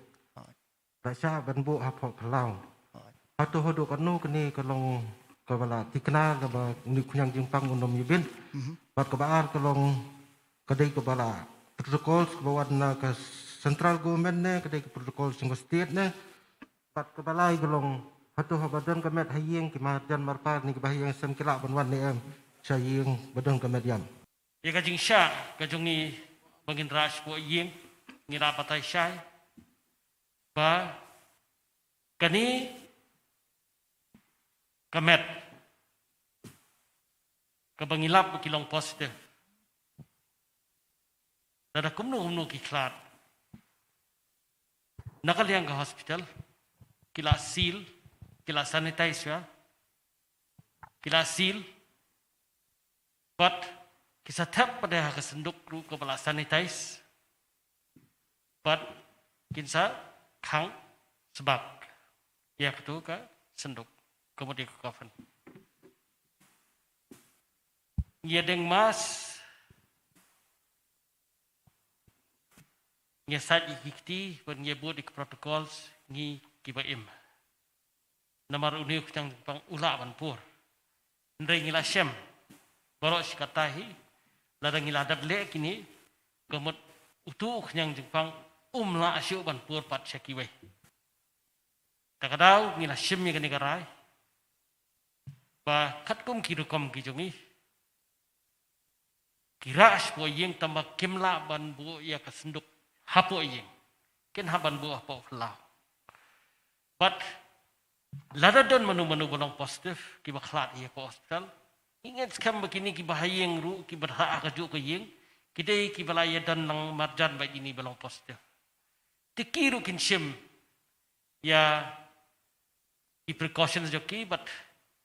Ka shah ban buh hapoh phyllaw. Hato haduh katno kane ka long ka ba la thikna ka ba une u khñiang jingpang un ym ïa bit. Bad ka ba ar ka long ka dei ka ba la protocol ka ba wan na ka central government ne ka dei ka protocol jong ka state ne. Bad ka ba lai ka long hato haba don ka met ha ïing ki marjan marpa ne ki ba ha ïing sem ki lah ban wan ne em sha ïing ba don ka met ïam. Ïa ka jingshah ka jong ngi ba ngin rah shapoh ïing ngi la batai shai. Ba kane ka met ka ba ngi lap ba ki long positive. Lada kumno kumno ki khlad na ka liang ka hospital ki la seal, ki la sanitize, ki la seal. Bad ki sa thep pat ha ka synduk ruh ka ba la sanitize. Bad kin sa khang sbak ïa katu ka synduk ka mut ïa ka coffin. Ngi ïa deng mask, ngi ïa sait ïa ki kti bad ngi ïa bud ïa ki protocols ngi ki ba im. Namar une u khñiang jingpang u lah ban pur. Hynrei ngi la shem baroh shi katta hi, lada ngi la dep leh kine ka mut utu u khñiang jingpang um lah shuh ban pur pat sha kiwei. Ta ka daw ngi la shim ïa kane ka rai ba katkum ki rukom ki jong ngi ki rah shapoh ïing tang ba kim lah ban buh ïa ka synduk hapoh ïing, kin hap ban buh hapoh phyllaw. Bad lada don mano mano ba long positive ki ba khlad ïa hapoh hospital, ngi ngeit skhem ba kine ki ba ha ïing ruh ki ba ha kajuh ka ïing ki dei ki ba la ïa don lang marjan bad kine ba long positive. Te ki ruh kin shim ïa ki precautions jong ki bad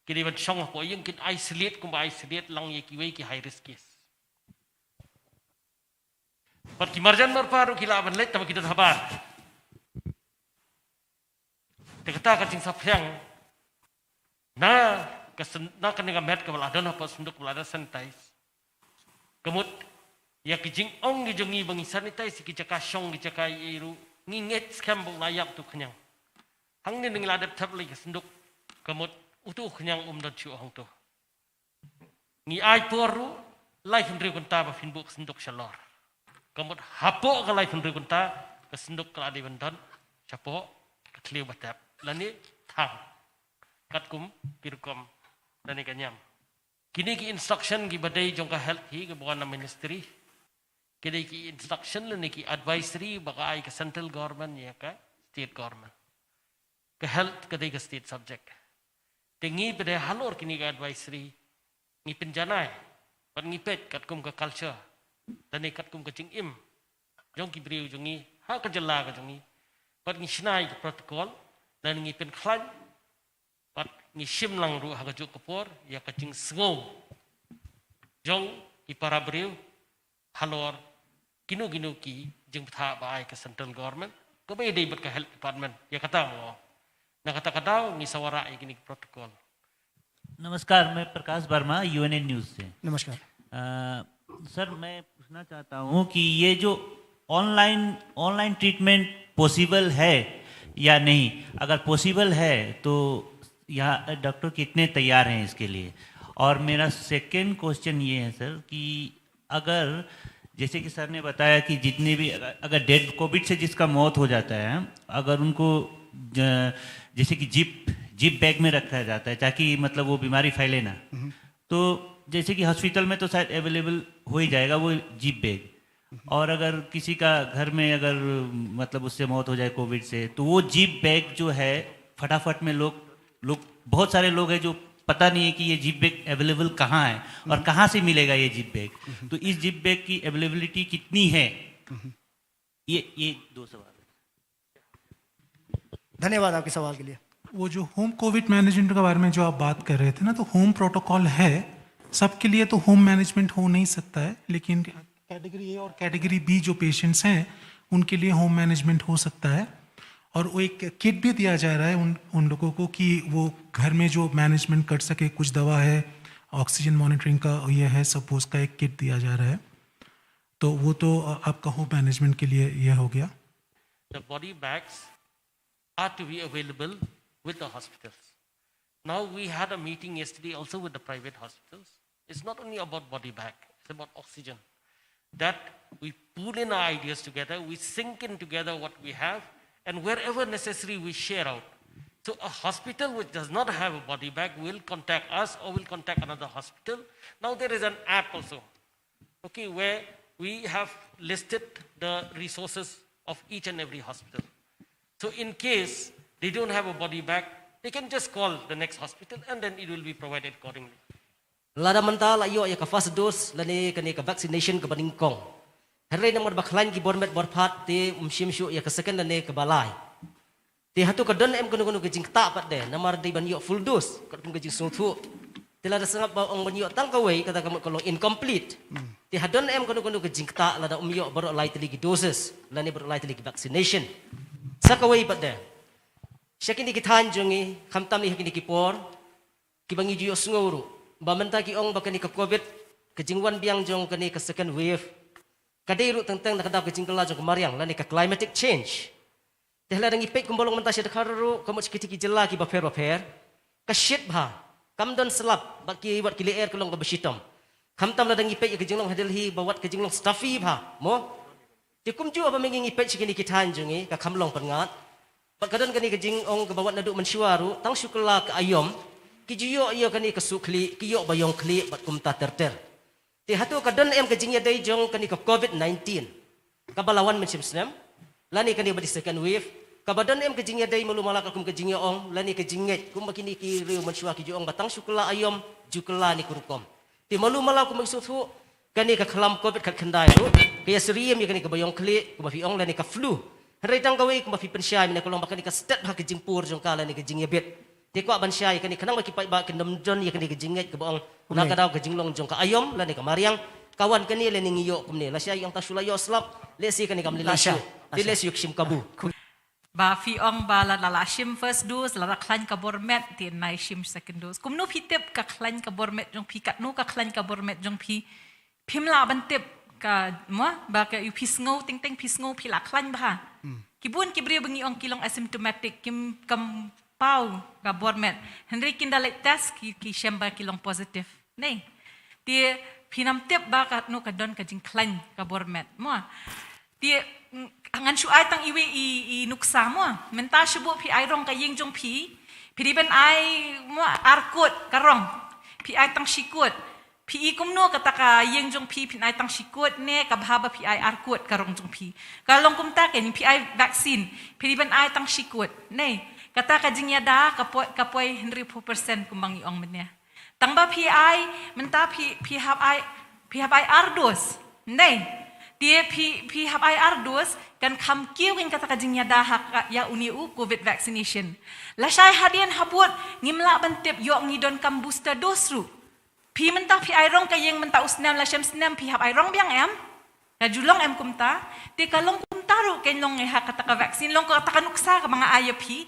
ki dei ban shong hapoh ïing, kin isolate kumba isolate lang ïa kiwei ki high risk case. Bad ki marjan marpa ruh ki lah ban leit tang ba ki don habar. Te kata ka jingsaphriang na ka syn-, na kane ka met ka ba la don hapoh synduk ba la don sanitize. Ka mut ïa ki jingong ki jong ngi ba ngi sanitize ki jaka shong ki jaka ïa ruh ngi ngeit skhem ba u la ïap utu u khñiang. Hangne ngi la dep thep lei ka synduk ka mut utu u khñiang um don shuh hangto. Ngi ai por ruh laiphew hynriew kynta ba phin buh ka synduk shalor. Ka mut hapoh ka laiphew hynriew kynta ka synduk ka la dei ban don shapoh ka thliew ba tep lane thang. Katkum ki rukom lane ka niam. Kine ki instruction ki ba dei jong ka health hi ka ba wan na ministry. Ki dei ki instruction lane ki advisory ba ka ai ka central government ïa ka state government. Ka health ka dei ka state subject. Te ngi pat halor kine ki advisory ngi pynjanai bad ngi peit katkum ka culture lane katkum ka jingim jong ki briew jong ngi ha ka jylla ka jong ngi. Bad ngi shna ïa ka protocol lane ngi pynkhlaiñ bad ngi shim lang ruh ha kajuh ka por ïa ka jingsngew jong ki para briew halor kino kino ki jingbthah ba ai ka central government kaba ïadei bad ka health department. Ïa kata mo, na kata ka daw ngi sa wanrah ïa kine ki protocol. नमस्कार, मैं प्रकाश वर्मा, यूएनएन न्यूज़ से। नमस्कार। अ, सर, मैं पूछना चाहता हूँ कि ये जो ऑनलाइन, ऑनलाइन ट्रीटमेंट पॉसिबल है या नहीं? अगर पॉसिबल है तो यहाँ डॉक्टर कितने तैयार हैं इसके लिए? और मेरा सेकंड क्वेश्चन ये है सर कि अगर, जैसे कि सर ने बताया कि जितने भी, अगर, अगर डेड, कोविड से जिसका मौत हो जाता है, अगर उनको ज-, जैसे कि जिप, जिप बैग में रखा जाता है ताकि मतलब वो बीमारी फैले ना, हम्म। तो जैसे कि हॉस्पिटल में तो शायद अवेलेबल हो ही जाएगा वो जिप बैग, हम्म। और अगर किसी का घर में अगर मतलब उससे मौत हो जाए कोविड से, तो वो जिप बैग जो है फटाफट में लोग लोग, बहुत सारे लोग हैं जो पता नहीं है कि ये जिप बैग अवेलेबल कहाँ है और कहाँ से मिलेगा ये जिप बैग। तो इस जिप बैग की अवेलेबिलिटी कितनी है, ये ये दो सवाल है। धन्यवाद आपके सवाल के लिए। वो जो होम कोविड मैनेजमेंट के बारे में जो आप बात कर रहे थे ना, तो होम प्रोटोकॉल है, सबके लिए तो होम मैनेजमेंट हो नहीं सकता है, लेकिन कैटेगरी ए और कैटेगरी बी जो पेशेंट्स हैं, उनके लिए होम मैनेजमेंट हो सकता है। और वो एक किट भी दिया जा रहा है उन उन लोगों को कि वो घर में जो मैनेजमेंट कर सके। कुछ दवा है, ऑक्सीजन मॉनिटरिंग का ये है, सपोज का एक किट दिया जा रहा है। तो वो तो आपका होम मैनेजमेंट के लिए ये हो गया। The body bags are to be available with the hospitals. Now, we had a meeting yesterday also with the private hospitals. It's not only about body bag, it's about oxygen. That we pool in our ideas together, we sink in together what we have, and wherever necessary, we share out. So a hospital which does not have a body bag will contact us or will contact another hospital. Now there is an app also, okay, where we have listed the resources of each and every hospital. So in case they don't have a body bag, they can just call the next hospital and then it will be provided accordingly. Lada mynta la ïoh ïa ka first dose lane kane ka vaccination kaba nyngkong, hynrei namar ba khlaiñ ki bor met bor phad te ym shim shuh ïa ka second lane kaba lai. Te hato ka don em kano kano ka jingktah pat de, namar dei ban ïoh full dose katkum ka jingsngewthuh. Te lada sngap ba ong ban ïoh tang kawei, kata ka mut ka long incomplete. Te ha don em kano kano ka jingktah lada ym ïoh baroh lai tylli ki doses lane baroh lai tylli ki vaccination. Sa kawei pat de, sha kine ki thaiñ jong ngi, khamtam ïa kine ki por, kiba ngi ju ïohsngew ruh ba mynta ki ong ba kane ka covid, ka jingwan biang jong kane ka second wave, ka dei ruh teng teng na ka daw ka jingkylla jong ka mariang lane ka climatic change. Te lada ngi peit kumba long mynta sha Dkhar ruh, ka mut sha kiti ki jylla kiba pher bapher, ka shit bha, kam don slap, bad ki, bad ki lyer ka long kaba shitom. Khamtam lada ngi peit ïa ka jinglong ha Delhi ba wat ka jinglong stuffy bha, mo? Te kumjuh ba mynta ngi peit sha kine ki thaiñ jong ngi, ka kham long pyngngad. Bad ka don kane ka jingong kaba wat naduh mynshuwa ruh, tang shu kylla ka aïom, ki ju ïoh ïa kane ka suk khlieh, ki ïoh ba ïong khlieh bad kumta ter ter. Te hato ka don em ka jingïadei jong kane ka covid nineteen kaba la wan mynshem snem, lane kane ba dei second wave, kaba don em ka jingïadei malu mala katkum ka jingïaong lane ka jingngeit, kumba kine ki riew mynshuwa ki ju ong ba tang shu kylla aïom, ju kylla ne ka rukom. Te malu mala kumba ngi sngewthuh, kane ka khlam covid khatkhyndai ruh ka ïasyriem ïa kane kaba ïong khlieh, kumba phi ong, lane ka flu. Hynrei tang kawei kumba phi pynshai mynne, ka long ba kane ka stet bha ka jingpur jong ka lane ka jingïabit. Te kwah ban shai ïa kane khnang ba ki paidbah kin ym don ïa kane ka jingngeit kaba ong na ka daw ka jinglong jong ka aïom lane ka mariang ka wan kane lane ngi ïoh kumne. Lashai ong tang shu la ïoh slap, lehse kane kam lei lashai. Te lehse ïoh shim kabu. Ba phi ong ba la, la, la shim first dose, la, la khlaiñ ka bor met, te nai shim second dose. Kumno phi tip ka khlaiñ ka bor met jong phi, katno ka khlaiñ ka bor met jong phi? Phim lah ban tip ka, mo, ba ka, ïoh phi sngew teng teng, phi sngew phi la khlaiñ bha. Ki bun ki briew ba ngi ong ki long asymptomatic, kim kam paw ka bor met. Hynrei kin da leit test ki, ki shem ba ki long positive. Nei. Te phin ym tip ba katno ka don ka jingkhlaiñ ka bor met, mo. Te, mm, ngan shu ai tang iwei i, i nuksa, mo. Mynta shu buh phi ai rong ka ïing jong phi, phi dei ban ai, mo, ar kut ka rong. Phi ai tang shi kut. Phi i kumno kata ka ïing jong phi, phin ai tang shi kut ne ka bha ba phi ai ar kut ka rong jong phi? Ka long kumta kein, phi ai vaccine, phi dei ban ai tang shi kut. Nei, kata ka jingïada ka poi, ka poi hynriewphew percent kumba ngi ong mynne. Tang ba phi ai, mynta phi, phi hap ai, phi hap ai ar dose. Nei, te phi, phi hap ai ar dose, kan kham kiew kein kata ka jingïada ha ka, ïa une u covid vaccination. Lashai hadien habud ngim lah ban tip ïoh ngi donkam booster dose ruh. Phi mynta phi ai rong ka ïing mynta u snem, la shem snem phi hap ai rong biang em? Ka ju long em kumta? Te ka long kumta ruh kein long ngi ha kata ka vaccine, long kata ka nuksa kaba nga ai ïa phi.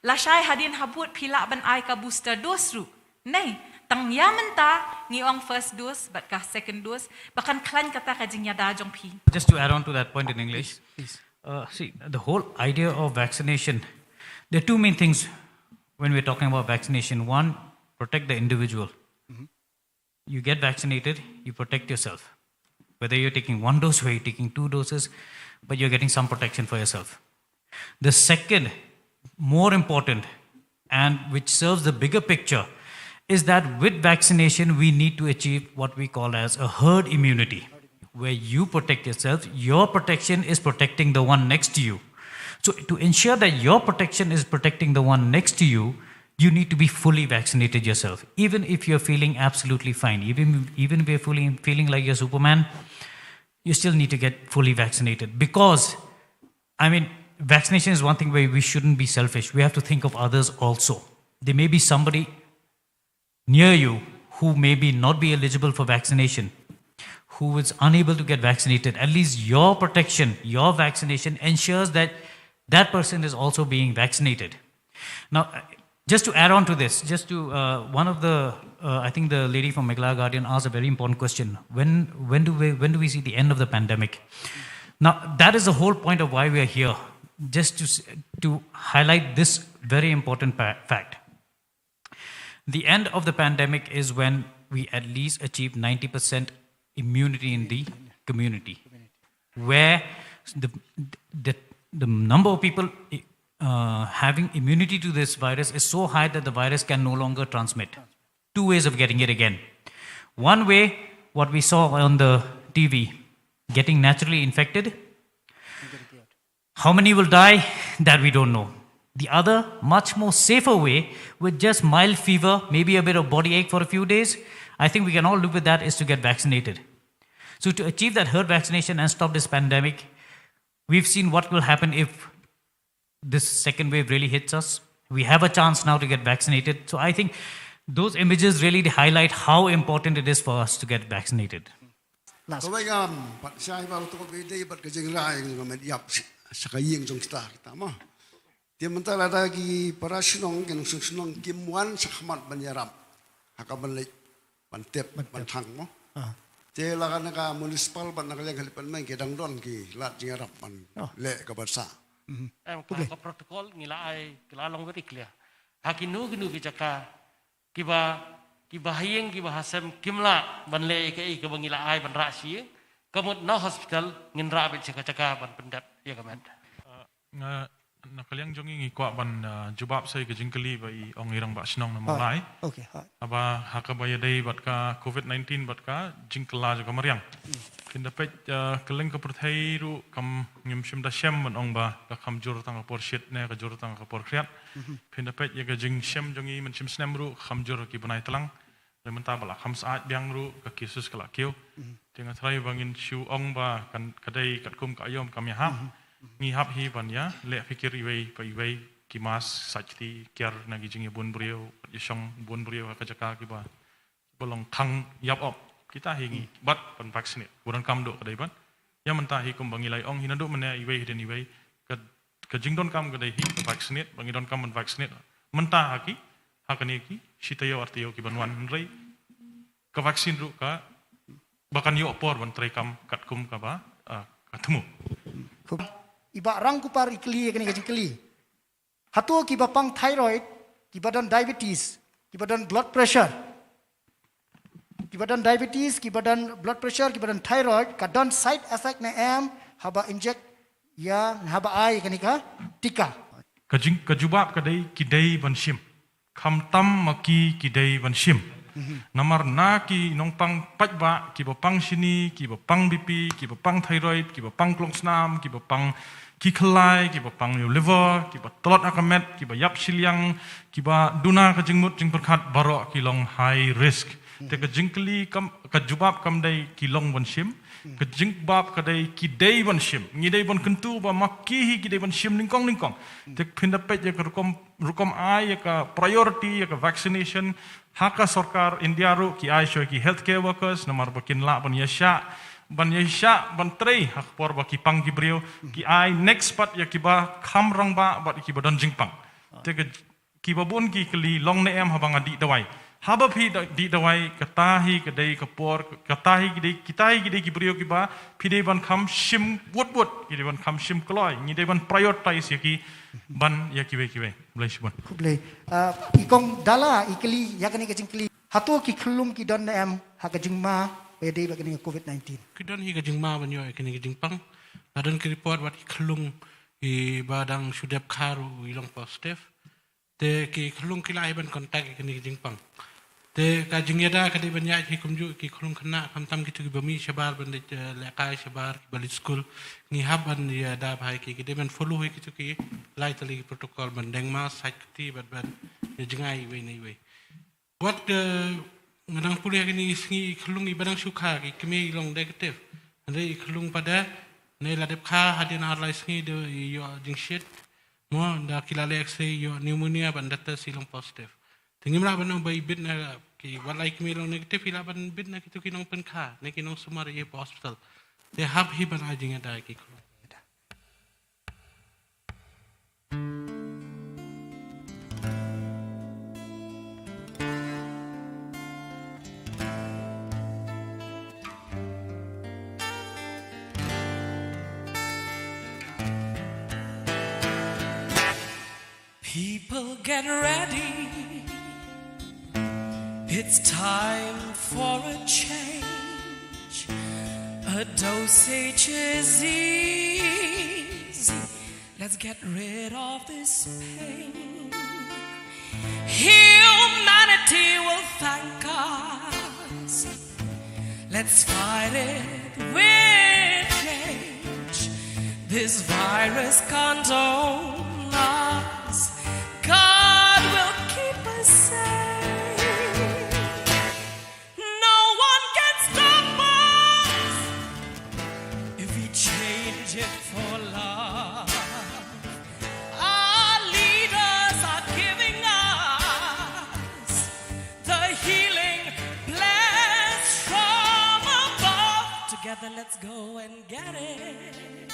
Lashai hadien habud phi lah ban ai ka booster dose ruh. Nei, tang ïa mynta ngi ong first dose bad ka second dose ba kan khlaiñ kata ka jingïada jong phi. Just to add on to that point in English, uh, see, the whole idea of vaccination, there are two main things when we're talking about vaccination. One, protect the individual. You get vaccinated, you protect yourself. Whether you're taking one dose or you're taking two doses, but you're getting some protection for yourself. The second, more important, and which serves the bigger picture, is that with vaccination, we need to achieve what we call as a herd immunity, where you protect yourself, your protection is protecting the one next to you. So, to ensure that your protection is protecting the one next to you, you need to be fully vaccinated yourself. Even if you're feeling absolutely fine, even, even if you're fully, feeling like you're Superman, you still need to get fully vaccinated. Because, I mean, vaccination is one thing where we shouldn't be selfish. We have to think of others also. There may be somebody near you who may be not be eligible for vaccination, who is unable to get vaccinated. At least your protection, your vaccination ensures that that person is also being vaccinated. Now, uh, just to add on to this, just to, uh, one of the, uh, I think the lady from Meghalaya Guardian asked a very important question. When, when do we, when do we see the end of the pandemic? Now, that is the whole point of why we are here, just to s-, to highlight this very important pa-, fact. The end of the pandemic is when we at least achieve ninety percent immunity in the community, where the, the, the number of people, uh, having immunity to this virus is so high that the virus can no longer transmit. Two ways of getting it again. One way, what we saw on the T V, getting naturally infected. How many will die? That we don't know. The other, much more safer way, with just mild fever, maybe a bit of body ache for a few days, I think we can all live with that, is to get vaccinated. So to achieve that herd vaccination and stop this pandemic, we've seen what will happen if this second wave really hits us. We have a chance now to get vaccinated. So I think those images really highlight how important it is for us to get vaccinated. Last. Kawei ngam, pat shai ba rutuk bidei, pat ka jingrai ngam yap sa ka ïing jong kita, kita mo. Te mynta lada ki para shnong, ki nongshong shnong, kim wan shakhmat ban ïarap. Ha ka ban leit, ban tep, ban tep, ban thang mo. Ah. Te la ka na ka municipal bad na ka liang ka department ki dang don ki lad jingïarap ban, oh, leh ka ban sah. Mhm. Em, ka, ka protocol ngi la ai, ki la long very clear. Ha kino kino ki jaka, kiba, kiba ha ïing, kiba ha sem, kim lah ban leh ïa kaei kaba ngi la ai ban rah sha ïing. Ka mut na hospital, ngin rah beit sha ka jaka ban pyndep ïa ka met. Nga, na ka liang jong ngi ngi kwah ban, ah, jubab sa ïa ka jingkylli ba i ong i rangbah shnong na Mawlai. Hooid. Okay, hooid. Haba ha kaba ïadei bad ka covid nineteen bad ka jingkylla jong ka mariang. Hmm. Phin da peit, ah, kylleng ka pyrthei ruh kam, ngim shym da shem ban ong ba ka kham jur tang ka por shit ne ka jur tang ka por khriat. Mhm. Phin da peit ïa ka jingshem jong ngi mynshem snem ruh ka kham jur ki bnai tlang. Lei mynta ba la kham syaid biang ruh ka cases ka la kiew. Mhm. Te nga tharai ba ngin shu ong ba kan ka dei katkum ka aïom kam ïahap. Mhm. Mhm. Ngi hap hi ban ïa leh phikir iwei pa iwei, ki mask, sait kti, kiar na ki jingïabun briew, ïashong bun briew ha ka jaka kiba, ba long khang ïap op. Kita hi ngi, hmm, bat ban vaccinate. Ba donkam duh ka dei ban. Ïa mynta hi kumba ngi la ong hi naduh mynne iwei hadien iwei. Ka, ka jingdonkam ka dei hi ka vaccinate, ba ngi donkam ban vaccinate. Mynta ha ki, ha kane ki, shi taïew ar taïew ki ban wan, hynrei ka vaccine ruh ka, ba kan ïoh por ban treikam katkum kaba, ah, ka thmu. I Bah Rangkupar i kylli ïa kane ka jingkylli. Hato kiba pang thyroid, kiba don diabetes, kiba don blood pressure, kiba don diabetes, kiba don blood pressure, kiba don thyroid, ka don side effect ne em haba inject ïa, haba ai kane ka tika? Ka jing, ka jubab ka dei ki dei ban shim. Khamtam ma ki ki dei ban shim. Mhm. Namar na ki nongpang paidbah, kiba pang shini, kiba pang B P, kiba pang thyroid, kiba pang klongsnam, kiba pang ki khyllai, kiba pang ïa u liver, kiba tlot ha ka met, kiba ïap shiliang, kiba duna ka jingmut jingpyrkhat, baroh ki long high risk. Te ka jingkylli kam, ka jubab kam dei ki long ban shim, ka jubab ka dei ki dei ban shim. Ngi dei ban kyntu ba ma ki hi ki dei ban shim nyngkong nyngkong. Te phin da peit ïa ka rukom, rukom ai ïa ka priority ïa ka vaccination, ha ka sorkar India ruh ki ai shuwa ki healthcare workers, namar ba kin lah ban ïashah, ban ïashah, ban trei, ha ka por ba ki pang ki briew, ki ai next pat ïa kiba kham rangbah, bad ïa kiba don jingpang. Te ka, kiba bun ki kylli long ne em haba nga dih dawai. Haba phi da, dih dawai, kata hi ka dei ka por, kata hi ki dei, kita hi ki dei ki briew kiba, phi dei ban kham shim wut wut, ki dei ban kham shim kloi, ngi dei ban prioritize ïa ki, ban ïa kiwei kiwei. Khublei shibun. Khublei. Ah, i kong Dalla, i kylli, ïa kane ka jingkylli. Hato ki khyllung ki don ne em, ha ka jingma, ba ïadei bad kane ka covid nineteen? Ki don hi ka jingma ban ïoh ïa kane ka jingpang. Nga don ki report bad ki khyllung, i ba dang shu dep kha ruh i long positive. Te ki khyllung ki lah hi ban contact ïa kane ka jingpang. Te ka jingïada ka dei ban ïaid hi kumjuh ki khyllung khynnah, khamtam kito kiba mih shabar ban dei, eh, lehkai shabar, kiba leit skul. Ngi hap ban ïada bha ïa ki, ki dei ban follow hi kito ki lai tylli ki protocol, ban deng mask, sait kti bad ban ïa jngai iwei na iwei. Wat, eh, nga dang pule ha kine ki sngi i khyllung iba dang shu kha, ki kmie i long negative. Hynrei i khyllung pat de, ne la dep kha hadien ar lai sngi de i ïoh jingshit. Mo, da ki la leh X-ray i ïoh pneumonia bad da test i long positive. Te ngim lah ban ong ba i bit na ki, wat la i kmie i long negative, i lah ban bit na kito ki nongpynkha ne ki nongsumar ïa i hapoh hospital. Te hap hi ban ai jingïada ïa ki khyllung. People, get ready. It's time for a change. A dosage is easy. Let's get rid of this pain. Humanity will thank us. Let's fight it with rage. This virus can't own us. God will keep us safe. No one can stop us if we change it for love. Our leaders are giving us the healing blessed from above. Together, let's go and get it.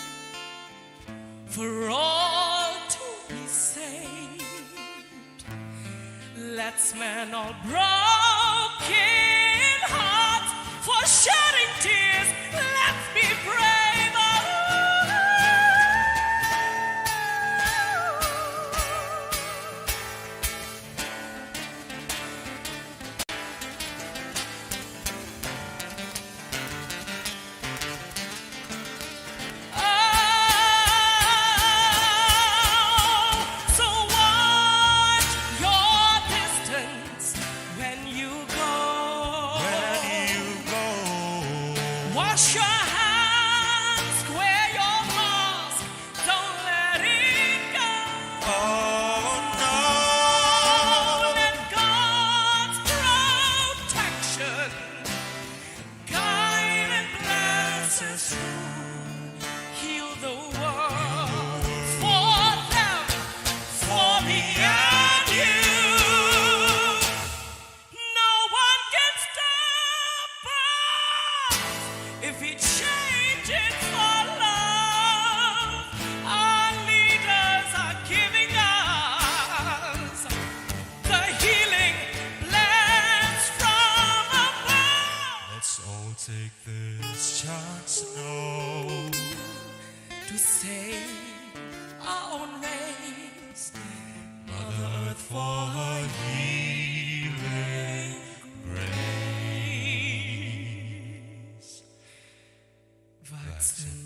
For all to be saved. Let's man all broken hearts for shedding tears. Let's be brave. Oh, so watch your distance when you go. When you go. Wash your hands, wear your mask, don't let it go. Oh, no. Let God's protection guide and bless us through. Heal the world for them, for me and you. No one can stop us if we change it for love. Our leaders are giving us the healing blessed from above. Let's all take this chance now to save our own race. Mother Earth for her healing grace. Vaccination.